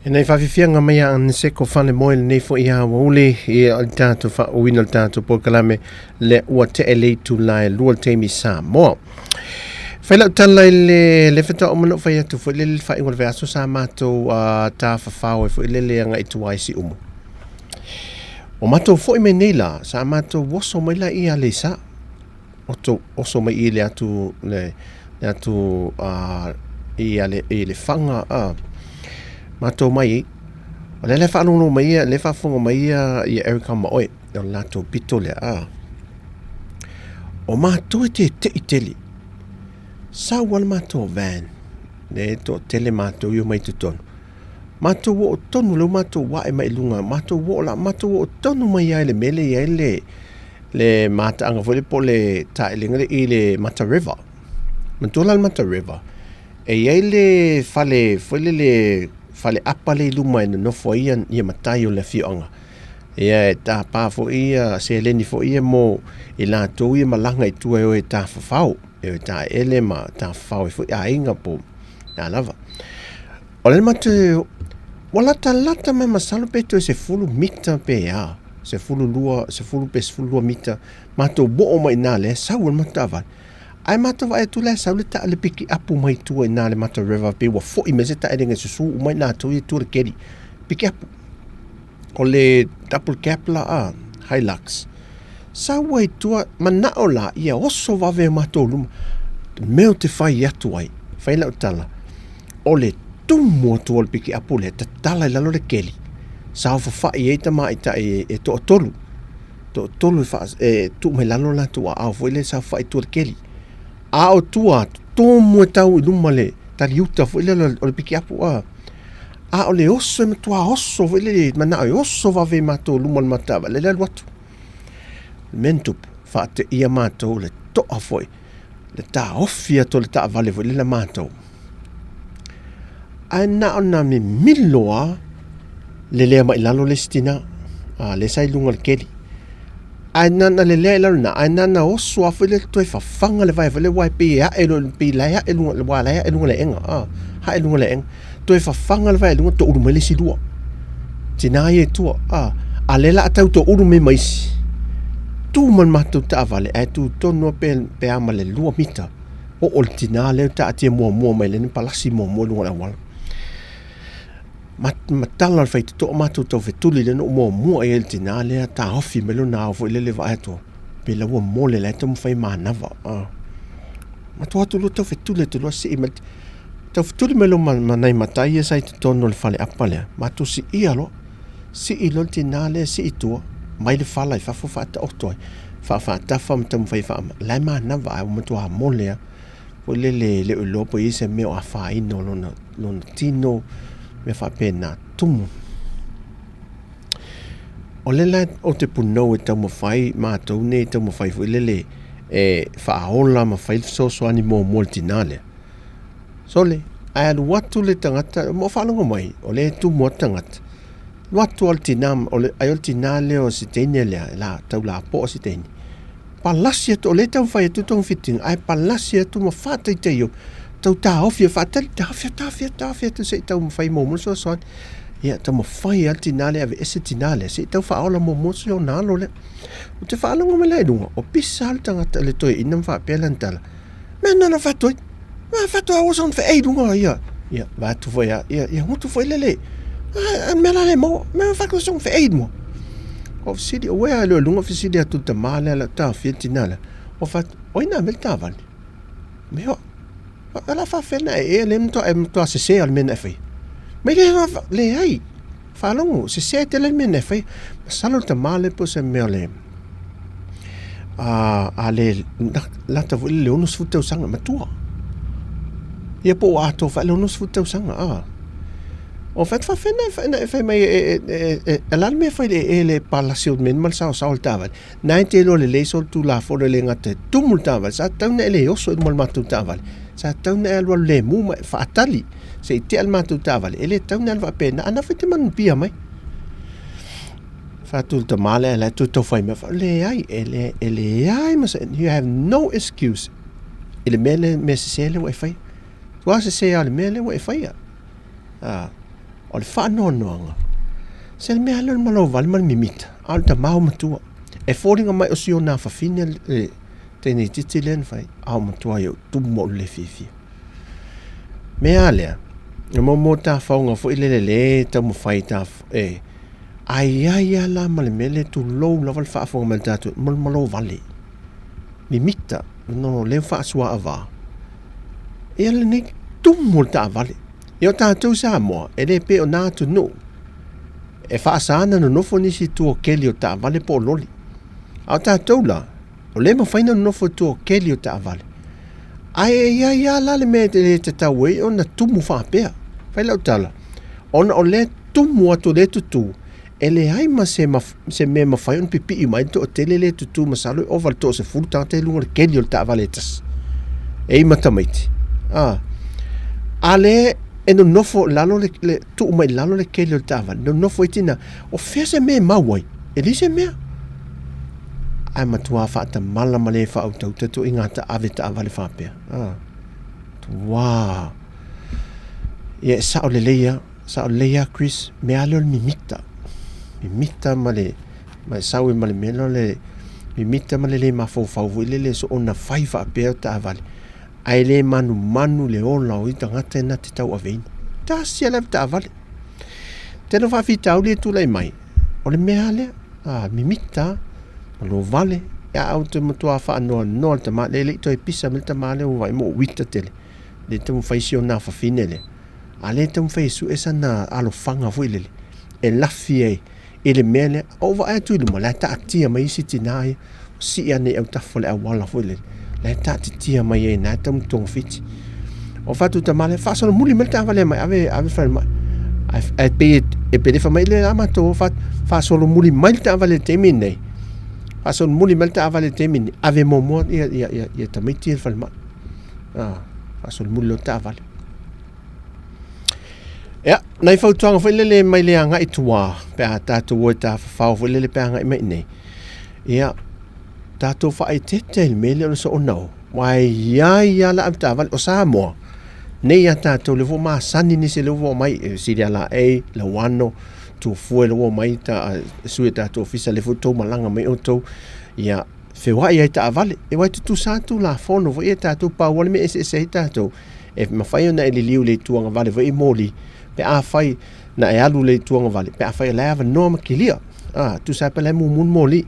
E nei whawhiwhianga mai a Niseko Falemoe lenei foi ia uli i le tātou whaauina le tātou polokalame le ua te e le tula e lua le taimi Samoa. Whai lau tala i le, le whatoa o mana whai atu foi le le whai le aso sa mātou tā whawhao e foi le le anga i tuai si umu. O mātou foi me nei la, sa mātou woso mai la i a le sa. Oto, oso mai i le atu, le, le atu i a le, i le whanga, mātou mai i. O le le whaalongo mai ia, le whaafongo mai ia i Eric Ama oe, o le latou pito lea, a. O mātou e te te i tele. Sau ala mātou van, le to tele mātou i o mai totonu. Mātou o tonu leu mātou wae mai lunga, mātou o la, mātou o tonu mai ai le mele i ai le, le mātaanga foi le po le taelenga le i le Mata River. Manatua la le Mata River, e i ai le fale foi le le fale apa le i luma e nonofo ai ia, ia matai o le afioaga. Ia e tāpā foi ia seleni foi ia mo i latou ia malaga i tua e o e tāfafao, e o e tāele ma tāfafao e foi aiga po nā lava. O le matou, ua latalata mai masalo pe toe 10 mita pe a, 12, 10 pe 12 mita, matou oo mai i ina lea sau e le matou taavale. Ae matou vaai atu la e sau le taa le piki apu mai tua i ina le Mata River pe ua foi mai se taelega e susu uma i latou ia i tua le keli. Piki apu. O le double cab la a, Hilux. Sau ai tua, manao la ia oso vave o matou luma. Mea o te whai atu ai, whai lau tala, o le tumu atu o le piki apu lea, tatala i lalo le keli. Saofafai ai tamaitai e, e toatolu. Toatolu e, wha, e tuu mai lalo latou aao foi lea saofafai i tua le keli. A o tua atu, tumu e tau i luma le taliuta foi lea o le piki apu a. A o le oso e matua oso foi lele, manao e oso vave i matou luma o le mataavale, le alu atu. Le mea na tupu, faateia matou le toa foi, le taofi atu o le taavale foi lele a matou. Ae na ona mimilo lava lelea mai lalo le isi tina, a lea sa i luga o le keli. Ae na ona lelea i lalo i ina, ae na ona oso lava foi lea toe fafaga le vae foi lea aua e pei e ae loa pei la e ae i luga aua la e ae i luga o le aega, a, ae i luga o le aega. Toe fafaga le vae i luga toulu mai le isi lua. Tina ia i tua, a, a lea la a tau toulu mai ma isi. Tu ma le matou taavale ae tu tonu lava pe, pe a ma le 2 mita oo le tina lea taatia muamua mai lea na palasi muamua i luga o le auala. Ma, ma tala le faitotoa matou tau fetuli lea na ou muamua i ai le tina lea taofi mai lona ao foi lele vaai atu pe la ua mole la e taumafai manava. Ah. Matou atu loa tau fetuli atu loa sii mai tau fetuli mai loa ma, ma nai matai ia sa i totonu o le faleapa lea matou siia loa sii loa le tina lea sii tua mai le fala i fafo faataoto ai faafaatafa ma taumafai faa la e manava ae ua matua mole lava foi lele e le o iloa po o i ai se mea o afaina o lona lona tino mea faapena tumu. O lea la ou te punou e taumafai matou nei e taumafai foi lele e faaola ma fai le fesoasoani muamua i le tina lea. Sole, ae alu atu le tagata, ma ou faalogo mai, o lea e tumu atu tagata. Alu atu lava le tina, o le, ai o le tina lea o si teine lea, la, tau lapoa si teine. Palasi atu, o lea e taumafai atu togafitiga, ae palasi atu ma faataitaio, tau taofi e faatali, taofi atu, taofi atu, taofi atu se i taumafai muamua le fesoasoani. Ia, taumafai lava le tina lea, aveese le tina lea, se i tau faaola muamua si ona alo lea. Ou te faalogo mai la i luga, o pisa lava le tagata, le toeaina ma faapea lana tala, mea na na fatu ai, ma fatu ai osa ona feei luga ia, ia, vae atu foi a, ia, ia gutu foi lele, a, mea la le maua, mea fatu osa ona feei luga. O fesili, o ea le luga fesili atu le tama lea la taofia le tina lea, o fatu, oi na mea le taavale, mea, o la faafefea na e ea le matua, e matua sese o le mea na e faia. Mai le, leai, Faalogo, sese tele le mea na e faia. Masalo le tama lea po o se mea o le a, a le lata foi le 60 tausaga matua. Ia po ua atoa faale 60 tausaga a. O fai faafefea na e fai mai e, e, e, e, e la le mea e fai le e le palasi o le mea ma le saosao o le taavale. Na e te iloa lelei so le tulafono e le gata e tumu le taavale, sa tatau na e le oso i luma o le matou taavale. Sa tatau na e alualu lemu ma e faatali se i tea le matou taavale, e le tatau ona alu faapena, a na foi te manupia mai. Fatu le tama lea, la e toe tau fai mai, leai, e le, e leai ma se, you have no excuse i le mea le mea sese lea ua e faia. Ua sese lava le mea lea ua e faia. Ah, o le faanoanoaga, se le mea lea o le malovale ma le mimita, a o le tama o matua. E foliga mai o si ona afafine le teine itiiti lea na fai, a o matua ai ou tumu ma ou le fiafia. Mea a lea, e momo tafaoga foi lele le taumafai ta e ai ai a la ma le mea lea tulou lava le faafofoga mai le tatou malomalo vale. Mimita no lea faasuaava. Ia lenei tumu o le taavale. Ia o tatou Samoa, e le pei o nā atunuu e faasa ona nonofo nisi i tua o keli o taavale po o loli. A o tatou la, o lea e mafai ona nonofo i tua o keli o taavale. Ae e i ai lava la le mea e le tatau ai ona tumu faapea. Fai lau tala, ona o lea tumu atu o lea tutū, e leai ma se, se mea e mafai ona pipii mai le toatele lea e tutū masalo e ova le toasefulu tagata i luga o le keli o le taavale e tasi. E i ma tamaiti. A, a lea e nonofo lalo le, le tuu mai lalo le keli o le taavale, nonofo ai tina, o fea se mea e mau ai? E leai se mea. Ae matua faatamala ma le faautauta ituaiga taave taavale faapea. Ah. Tuā. Ia e sao lelei lava. Sao lelei lava Chris. Mea lava lea o le mimita. Mimita ma le ma e sau ai ma le mea lea o le mimita ma le le mafaufau foi lele soona fai faapea taavale. Ae le manumanu le ola o ia tagata na te tauaveina. Tasi lava le avetaavale. Tele o faafitauli e tulai mai, o le mea lava lea, a mimita lava, ma lovale, a ou te matua faanoanoa le tama lea, e le i toe pisa mai le tama lea ua vaai mai ua uita tele, lea e taumafai si ona afafine lea, a lea e taumafai e sue sana alofaga foi lele, e lafi ai i le mea lea, ou vaai atu i luma, la e taatia mai isi tina ia, sii ane i autafa o le auala foi lele, la e taatitia mai ai, na e tau togafiti. O fatu tama lea, faasolomuli mai le taavale mai, ave, ave falemai. Ae pei e pelefa mai le a matou, faasolomuli mai le taavale i le taimi lenei. Faasolomuli mai le taavale i le taimi lenei, ave muamua ia, ia, ia, ia tamaiti ia i le falemai. Ah, faasolomuli loa le taavale. Ia, nai fautuaga foi lele mai le agai i tua, pe a tatou o e tafafao foi lele pe agai mai i nei. Ia, tatou faaeteete i le mea lea o le soona o, aua e i ai lava le avetaavale. O Samoa, nei ia tatou lea foi ua masani nisi lea ua omai, e Siliala A, Lauano, Tofua lea ua omai ta, sui o tatou ofisa lea foi ua outou malaga mai outou, ia, feoai ai taavale. E aua e tutusa lava Tulafono foi ia tatou, pau lava le mea e eseese ai tatou, e mafai ona e liliu i le itu agavale foi i moli, pe afai na e alu i le itu agavale, pe afai o la e avanoa ma kilia. A, tusa ai pe la e mumu le moli.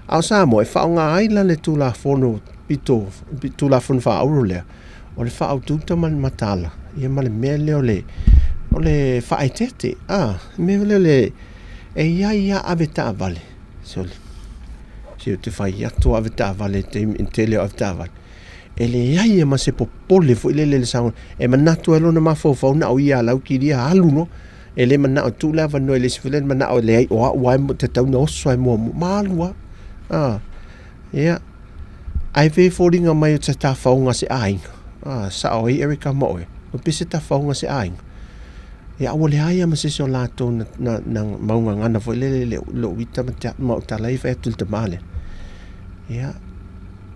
A o Samoa, e faaaoga ai la le Tulafono pito, Tulafono faaulu lea, o le faautauta ma le mataala, ia ma le mea lea o le, o le faaeteete. A, le mea lea o le, e i ai lava avetaavale, sole, se ou te fai atu avetaavale i taimi, i le tele o avetaavale, e leai lava ma se popole foi lele i le saogalemu. E manatu ai lona mafaufau na o ia a laukilia alu loa. E le manao e tuu le avanoa i le isi foi lea manao e leai o au lava e tatau ona oso ai muamua. Ma alu lava. Ah, ia. Ae pei e foliga mai o se tafaoga a se aiga. Ah, sao ai Erica ma oe. E pei se tafaoga a se aiga. Ia, ua leai lava ma se isi o latou na, na, na maugagana foi lele i lou ita ma te, ma ou tala ai fai atu i le tama lea. Ia,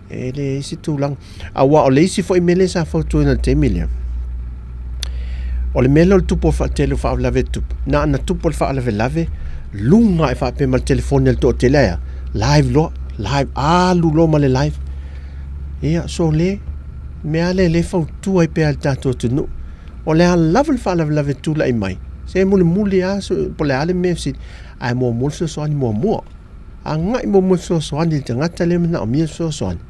E leai se tulaga. Aua o le isi foi mea lea sa fautuaina i le taimi lea, o le mea lea o le tupu o le faatele o faalavelave e tupu, na ona tupu o le faalavelave, luga ae faapea ma le telefoni a le toatele ae a, live loa, live, alu loa ma le live. Ia, so le mea lea lea e fautua ai pea i le tatou atunuu, o le a lava le faalavelave e tulai mai, se mulimuli lava po o le a le mea e fesili, ae muamua le fesoasoani muamua. Agai muamua e fesoasoani i le tagata lea e manaomia le fesoasoani.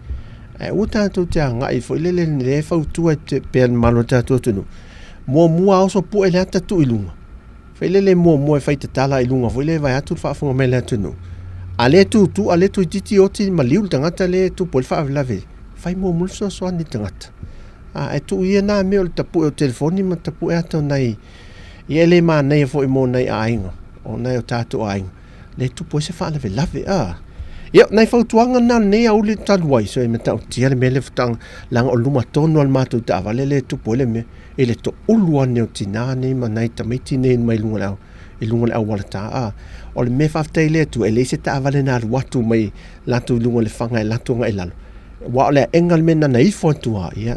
Ae aua tatou te agai foi lele lea e fautua ai pea le mamalu o le tatou atunuu. Muamua oso pue le ata tuu i luga. Foi lele muamua e fai tatala i luga foi lele vaeatu le faafofoga mai a le atunuu. A lea e tutu, a lea toeitiiti oti maliu le tagata lea e tupu ai le faalavelave, fai muamua le fesoasoani i le tagata. Ae tuu ia na mea o le tapue o telefoni ma tapue ata o nai, ia e le manaia foi mo nai aiga, o nai o tatou aiga. Le tupu ai se faalavelave a. Ia, nai fautuaga na o lenei aoauli talu ai, so e matautia le mea lea faatoa leaga o luma tonu lava o le matou taavale lea e tupu ai le mea, i le toulu ane o tinā nei ma nai tamaiti nei mai luga o le i luga o le auala ta a. O le mea faafetai i le Atua, e leai se taavale na alu atu mai latou i luga o le faga e latou agai i lalo, aua o le aega o le mea na ona ifo atu lava, ia,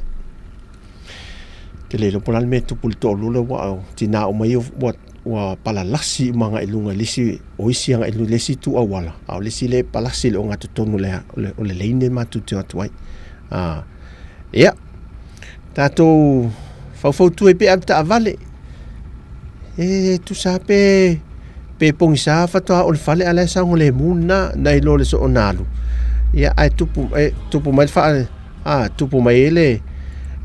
Ou te le iloa po o le a le mea e tupu i le toalua lea aua o tina uma ia ua, ua palalasi uma agai i luga i le isi, o isi agai i le isi itu auala, a o le isi lea e palasi i le ogatotonu o le, o le, o le leine matou te o atu ai. Ah, ia, tatou faufautua ai pea avetaavale, e tusa pe, pe pogisa faatoa oo i le fale a o la e saogalemu lena, nai lo le soona alu. Ia, ae tupu, e tupu mai le faa, A tupu mai ai le,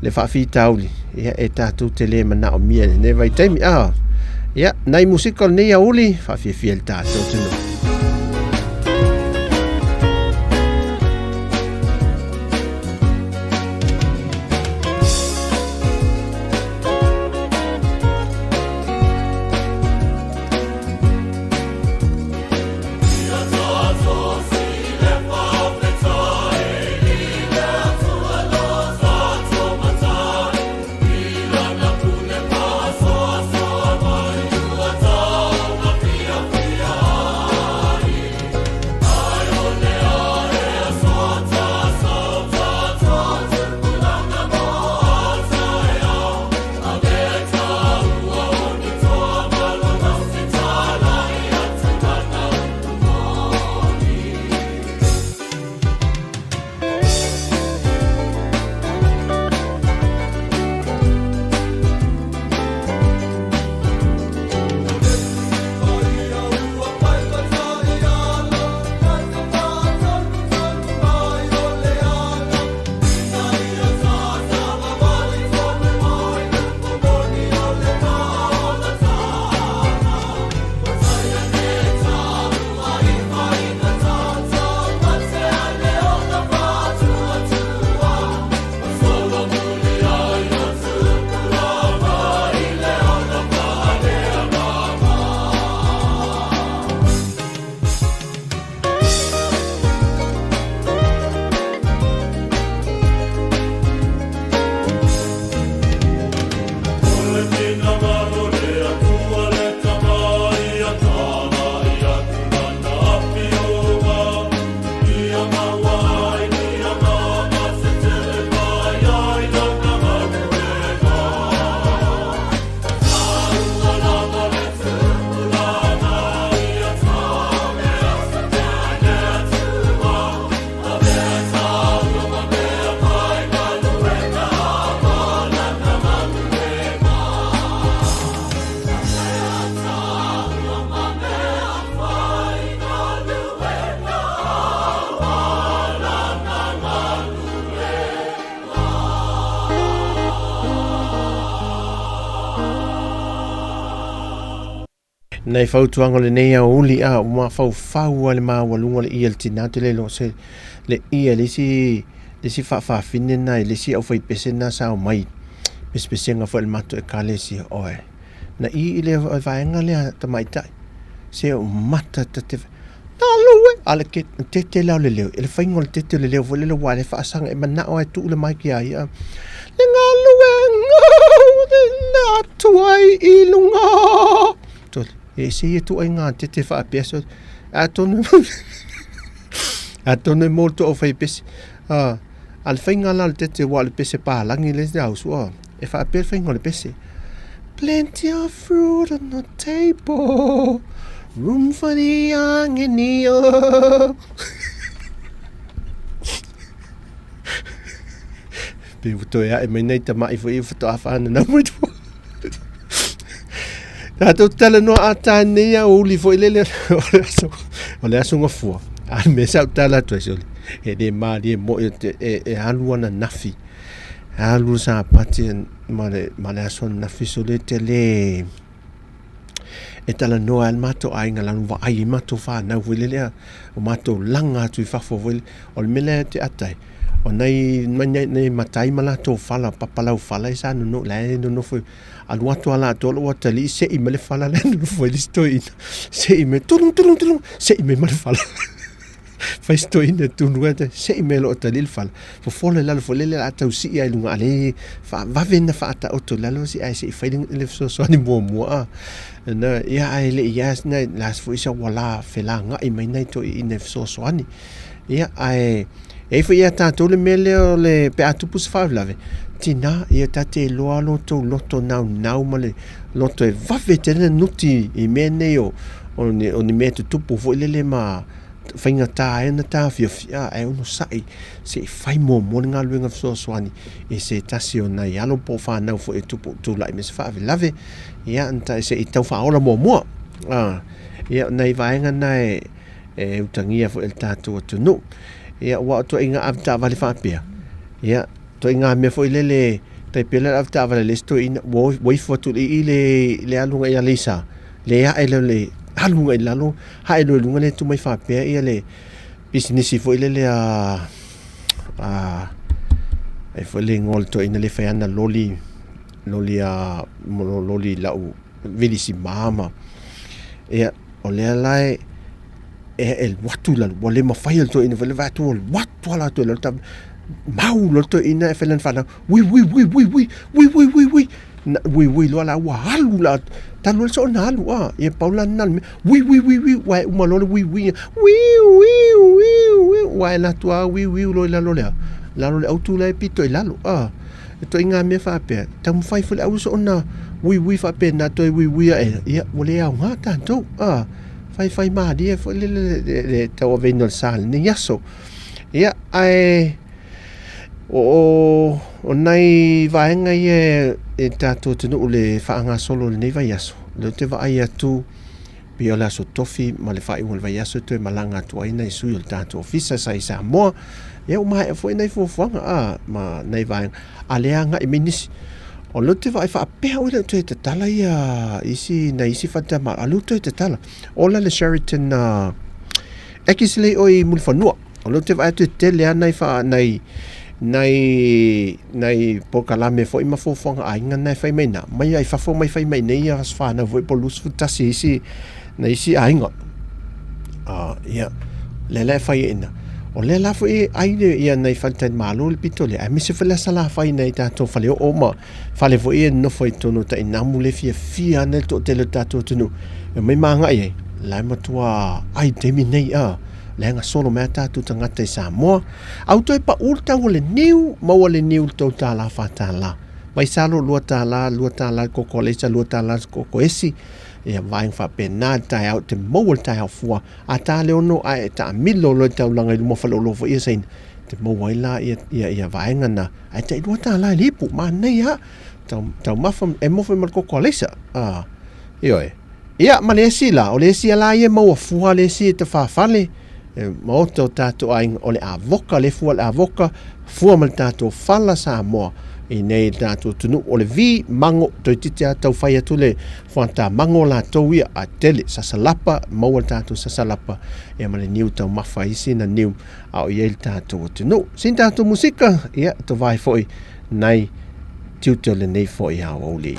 le faafitauli, ia, e tatou te le manaomia i lenei vaitaimi. A, ia, nai musika o lenei aoauli, faafiafia i le tatou atunuu. Nai fautuaga o lenei aoauli a ua mafaufau lava i le maualuga o le ie a le tina ou te le iloa se le ie a le isi le isi faafafine lena i le isi aufaipese lena sa omai pesepesega foi a le matou ekalesia oe na i i le vaega lea tamaitai se o mata ta te Talo e! A le tete la o le leo, le faiga o le tete o le leo foi lele aua o lea e faasaga e manao lava e tuu le mic ia ia. Le galuega na atu ai i luga. Tole, e ese ia ituaiga tete faapea so atonu atonu e mo le toa fai pese. A, a le faiga la o le tete aua o le pese palagi le isi ausu a, e faapea le faiga o le pese. Plenty of fruit on the table, room for the young and the old. Pe ua toe ae mai nei tama'i foi ia faatoa whananau mai tua. Tātou talanoa a tāne ia o uli foi lele o le aso, o le aso ngafua. A le mea sa tala atu ai sole. E le mālie mo e, e, e alu ana nafi. Alu sa pati ma le, ma le aso nafi sole te le e talanoa ai le matou aiga lanu vaai i matou whanau foi lele a o matou langa atu i fafo foi o le mea lea te atai o nai nai nai matai ma latou fala papalau fala e sa nono la e nonofo alu atu a latou lou atalii se'i mai le fala lea nonofo ai le isi toeaina se'i mai tulung tulung tulung se'i mai ma le fala fai si toeaina e tunu ai se'i mai lou atalii le fala fofola i lalo foi lele o le a tau sii ai i luga a le faavave ona faataoto i lalo si ae se'i fai le fesoasoani muamua a na ia ae le i a na la foi sa ua la felaga'i mai nai toeaiina e fesoasoani Ia, ae e i ai foi ia tatou le mea lea o le pe a tupu se faalavelave, tina, ia ta te iloa lo tou loto naunau ma le loto e vave tele na nuti i mea nei o, o ni, o ni mea tutupu foi lele ma faigata ai ona taofiofi, a, ae onosai se i fai muamua le galuega fesoasoani i se tasi o nai alo po o fanau foi e tupu tulai mai se faalavelave, ia, se i tau faaola muamua. A, ia, o nai vaega na e, e utagia foi e le tatou atunuu. Ia, aua o ituaiga avetaavale faapea, ia, ituaiga mea foi lele, tai pei o le avetaavale a le isi toeaina, ua ifo atu i i le, le aluga i Aleisa, le ae lea o le aluga i lalo, hae loa i luga lea tuu mai faapea ia le pisinisi foi lele a, a, ai foi le igoa o le toeaina lea e fai ana loli, loli a, loli lau vilisima ma, ia, O lea la e e alu atu i lalo, ua le mafai e le toeaina foi le vaai atu ua alu atu lava latou i lalo taavale, mau loa le toeaina e fai lana fanau, ui ui ui ui ui ui ui ui ui na ui ui loa la ua alu la talu ai soona alu a ia pau la lena o le mea ui ui ui ui ua e uma loa le ui ui ui ui ui ui ua e alu atu lava ui ui loa i lalo o le a lalo o le autu la e pito i lalo a E ituaiga mea faapea, taumafai foi le aua soona uiui faapena toe uiui ae, ia ua le aoga tatou. A, faifai malie foi le, le, le, le tauaveina o le sa i lenei aso. Ia, ae o, o, o nai vaega ia e tatou atunuu le faagasolo o lenei vaiaso, lea ou te vaai atu pei o le aso Tofi ma le faaiuga o le vaiaso e toe malaga atu ai nai sui o le tatou ofisa sa i Samoa. Ia ua maea foi nai fuafuaga a ma nai vaega a lea agai mai nisi. O lea ou te vaai faapea oi le toe tatala ia isi nai isi faletalimalo a lea ua toe tatala. Ola le Sheraton uh, Ekis lei oi Mulifanua. O lea ou te vaai atu e tele lava nai wha, nai, nai, nai polokalame foi ma fuafuaga aiga na e fai mai na. Mai ai fafo mai fai mai nei ia whanau foi po 21 isi, na isi aiga. Ia, lea la e fai e ina. O lea la foi e ai le, ia nai faletalimalo le pito lea, aemaise foi le Salafai nai tatou faleoo ma fale foi ia e nonofo ai i totonu o tainamu le fiafia ana le toatele o le tatou atunuu e omai ma agai ai, la e matua ai i le taimi nei a. La e gasolo mai a tatou tagata i Samoa. A ua toe pau le tau o le niu, maua le niu i le $3, $4. Vaisalo $2, $2 le koko alaisa, $2 le koko esi. Ia vaega faapena le taeao e te maua le taeao fua. A ta le 6 ae e taamilo loa i le taulaga i luma o faleoloa foi ia Saina, te maua ai la ia, ia, ia vaega na. Ae tai $2 i le ipu, manaia lava. Tau, taumafa, e maua foi ma le koko alaisa. Ah, ioe. Ia, ma le isi la, o le isi la ia e maua fua le isi e tafafale. maota o tatou aiga, o le avoka le fua le avoka, fua ma le tatou fala Samoa i nei le tatou atunuu. O le vi mago toeitiiti lava tau fai atu le fuata mago latou ia, ae tele sasalapa, maua le tatou sasalapa ia ma le niu taumafa isi na niu a o i ai le tatou atunuu. Sina tatou musika, ia tovae foi nai tiute o lenei foi aoauli.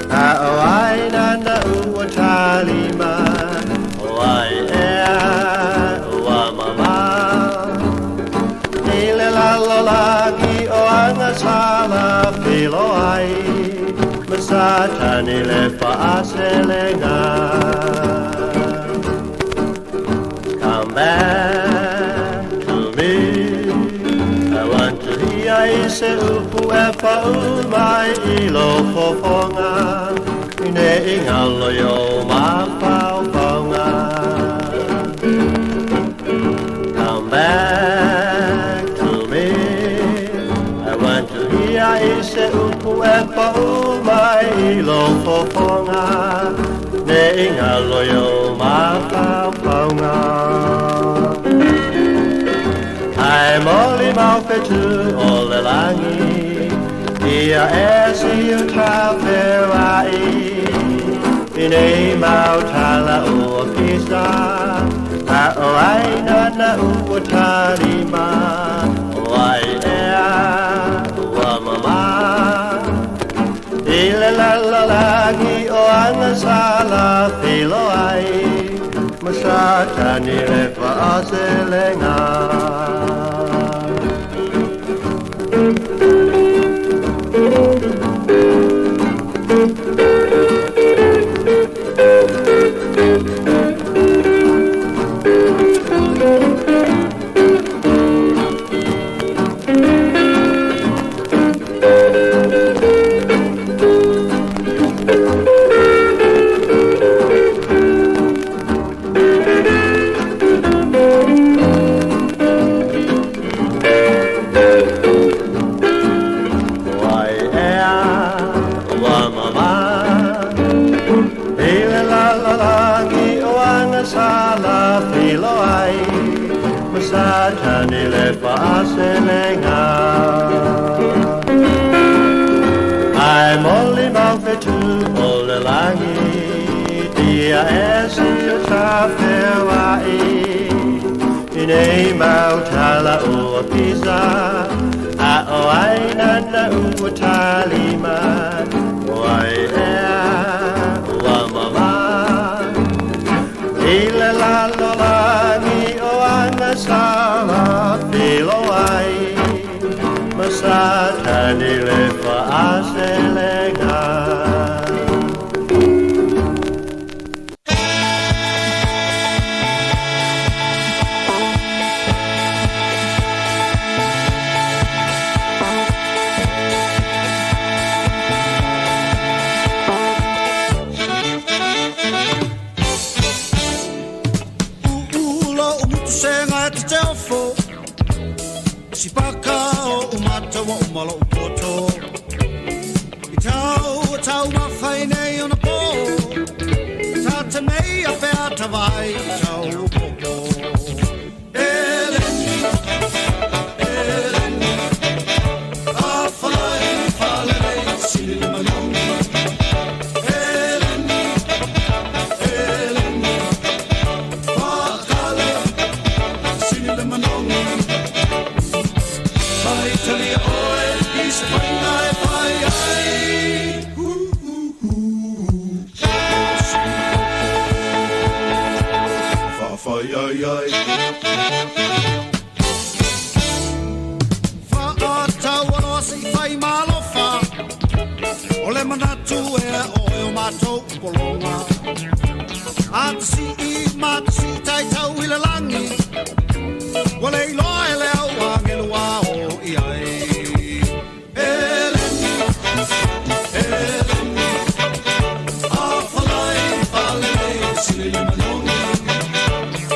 A o ai nana ua talima, o ai ea ua mama. I le lalolagi o agasala feiloai, ma Satani le faaselega. Come back to me, I want to hear i se upu e pau mai i lo fofoga, ne i ngalo yo mafaufauga. Come back to me, I want to hear i se upu e pau mai i lo fofoga, ne i ngalo yo mafaufauga. Ai moli mau fetu o le langi, ia e si u tawherai, i nei mau tala ua pisa, a o ai nana ua tarima, o ai ea ua mama. I le lalolagi o agasala feiloai, ma Satani le faaselega. O ai ea ua mama, i le lalolagi o agasala feiloai, ma Satani le faaselega. Ai moli mau fetu o le langi, ia e si o tawherai, i nei mau tala ua pisa, a o ai nana ua talima, o ai ea ua mama. I le lalolagi o agasala feiloai, ma Satani le faaselega. Uula o mutusenga e te teofo, si paka o umata wa umala o poto. I tau o tau mawhai nei ona pō, tā te mei a whea tawai i tau o popo. Eleni, eleni, a whalai whalele sili le manogi. Eleni, eleni, whakale sili le manogi. Whai talia oe i se whainga e whai ai. Hu, hu, hu. Whawhai ai ai. Whaatau aloa se i whai malofa, o le manatu e oe o mātou upolonga. A te si i ma te si tai tau i le langi, ua le iloa e le au angelo a o i ai. Eleni, eleni, a whalai whalele sili le manogi.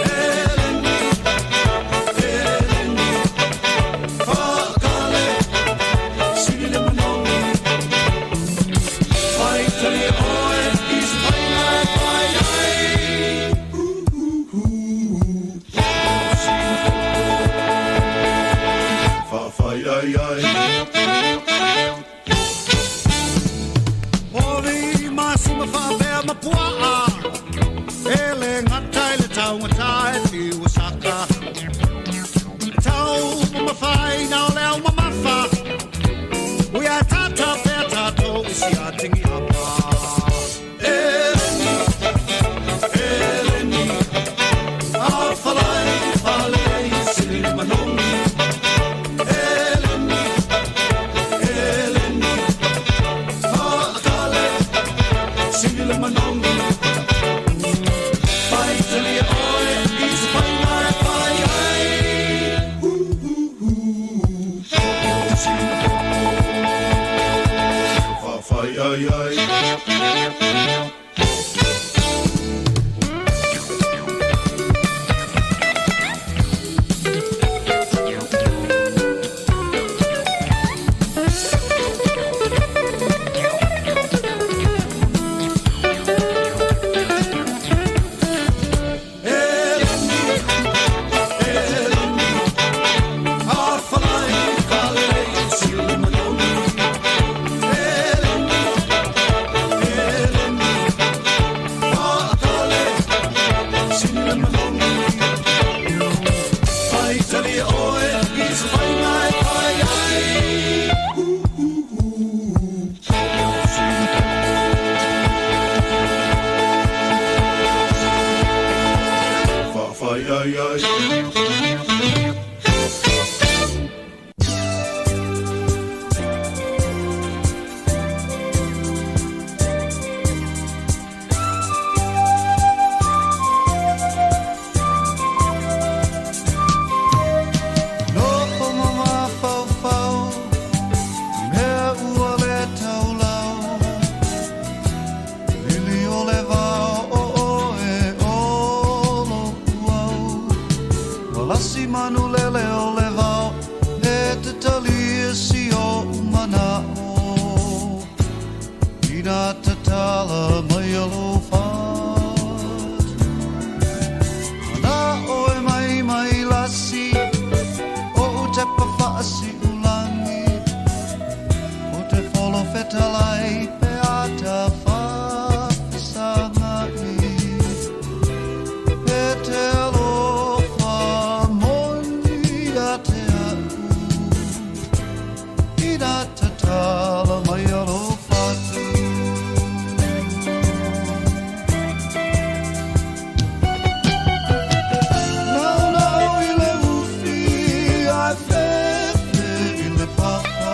Eleni, eleni, whakale sili le manogi. Whai tali oe i se whainga e whai ai. Hu, hu, hu. Whawhai ai ai. Pori masima whaapea mapuaa, e le ngata i le taugata e whiua saka. Tau mawhai na o le au mamafa, ui a tata pea tātou i si a tingi apa. ai ai. Nofo ma mafaufau i mea ua le taulau. Lili o le vao o oe o loku au. Ua lasi manu lele o le vao e te talia si oʻu manaʻo. Inā tatala mai lou fatu. Manaʻo e mai mai lasi oʻu tepa faasiulagi. O te folo fetalai pe a ta faafesagai. E te alofa moni ia te a'u. Inā tatala mai lou fatu. Naunau i le ufi ae fefe i le papa.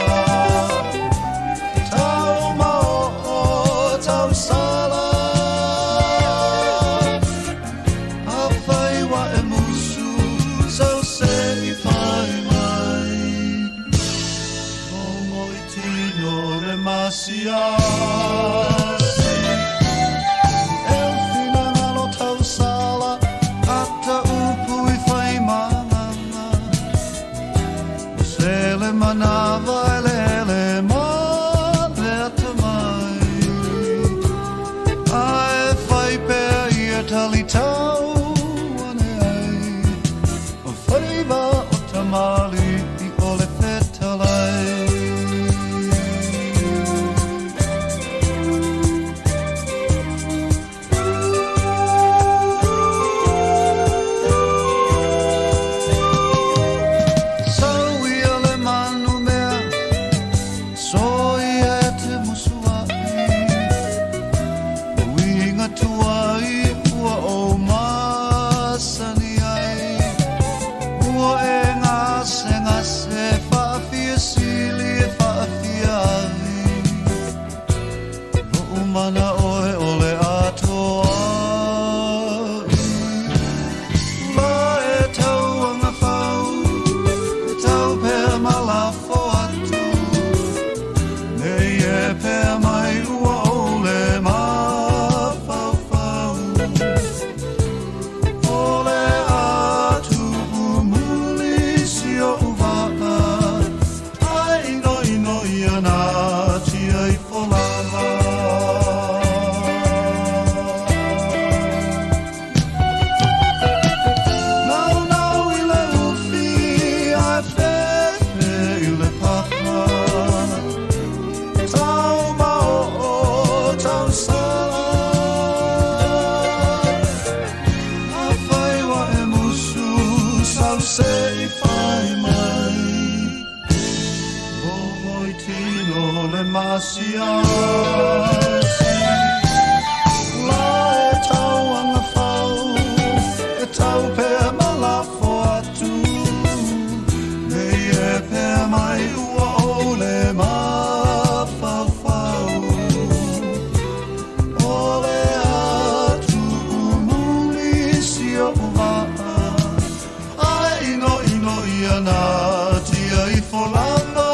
Tau maoʻo tau sala. Afai ua e musu sau se i fai mai. Logo i tino le masiasi. E finagalo tausala ata upu i fai magaga. Se le manava e lele ma le atamai. Ae fai pea ia talitau ane ai. O faiva o tamalii o le fetalai. Sau ia le manu mea, soia e te musuaʻi. Uiga tuai ua ou masani ai. Ua e gasegase faafiasili e faafiavi. Loʻu manaʻo e ʻole atoa ai. La e tauagafau, e tau pea ma lafo atu. Nei e pea mai ua ou le mafaufau. O le a tuumuli si oʻu vaa. Ae inoino ia natia ifo lava. Naunau i le ufi ae fefe i le papa. Tau maoʻo tau sala. Afai ua e musu sau se i fai mai. Logo i tino le masiasi. La e tauagafau, e tau pea ma lafo atu. Nei e pea mai ua ou le mafaufau. O le a tuumuli si oʻu vaa. Ae inoino ia natia ifo lava.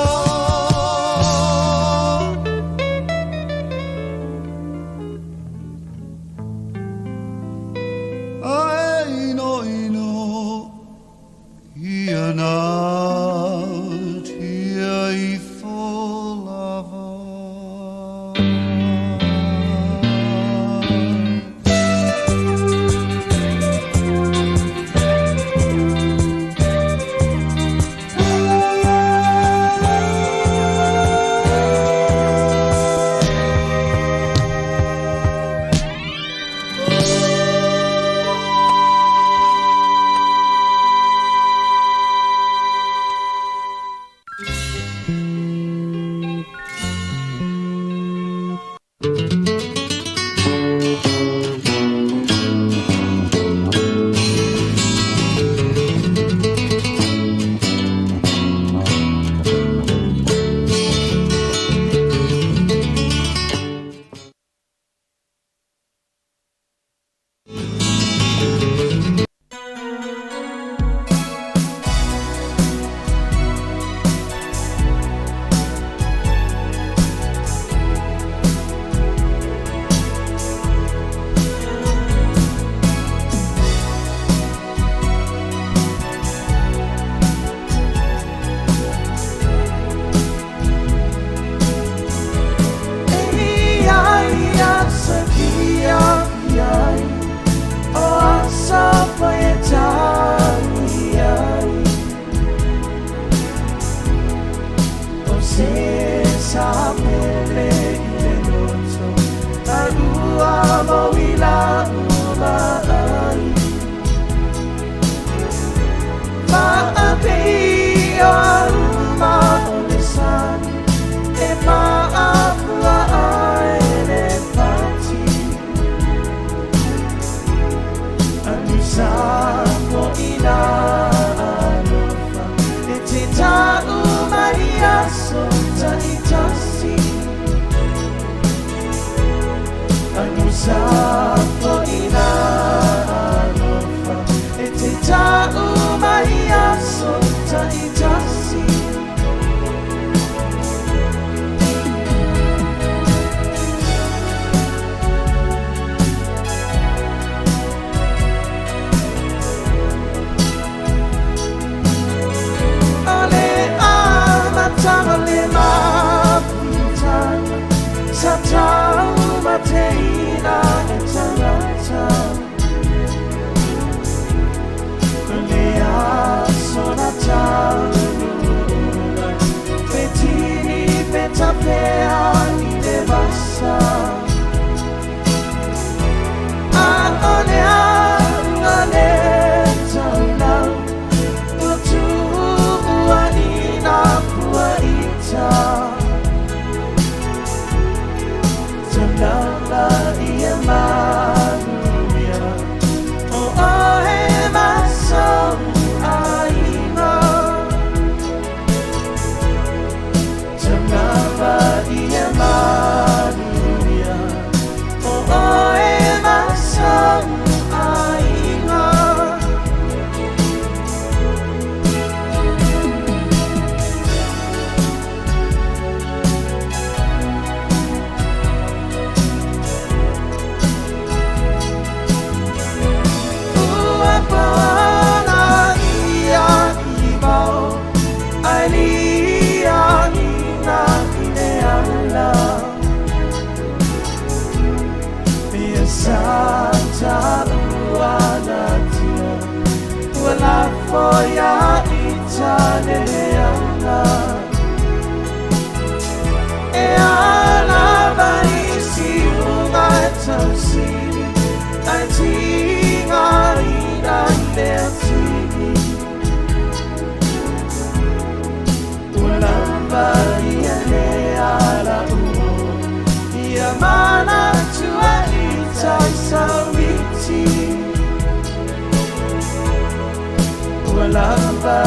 tapuaʻina alofa e te ta'u mai aso ta'itasi. O le amataga le mafutaga sa taumateina e tagata. O le aso na taunuu ai, pe tini pe tapea i le vasa. A o le auga le taulau ua tuua i nā pua ita. Taulala ia manuia o oe ma sou aiga. Taulala ia manuia o oe ma sou aiga. Ua pana ia i vao, ai liaina i le ala. Ia sa ta'uanatia, ua lafo ia ita le leaga. E ala mai siuga e tausili, ai tigaina i le atili. Ua lava ia le ala'uo, ia manatua ita i sauiti. Ua lava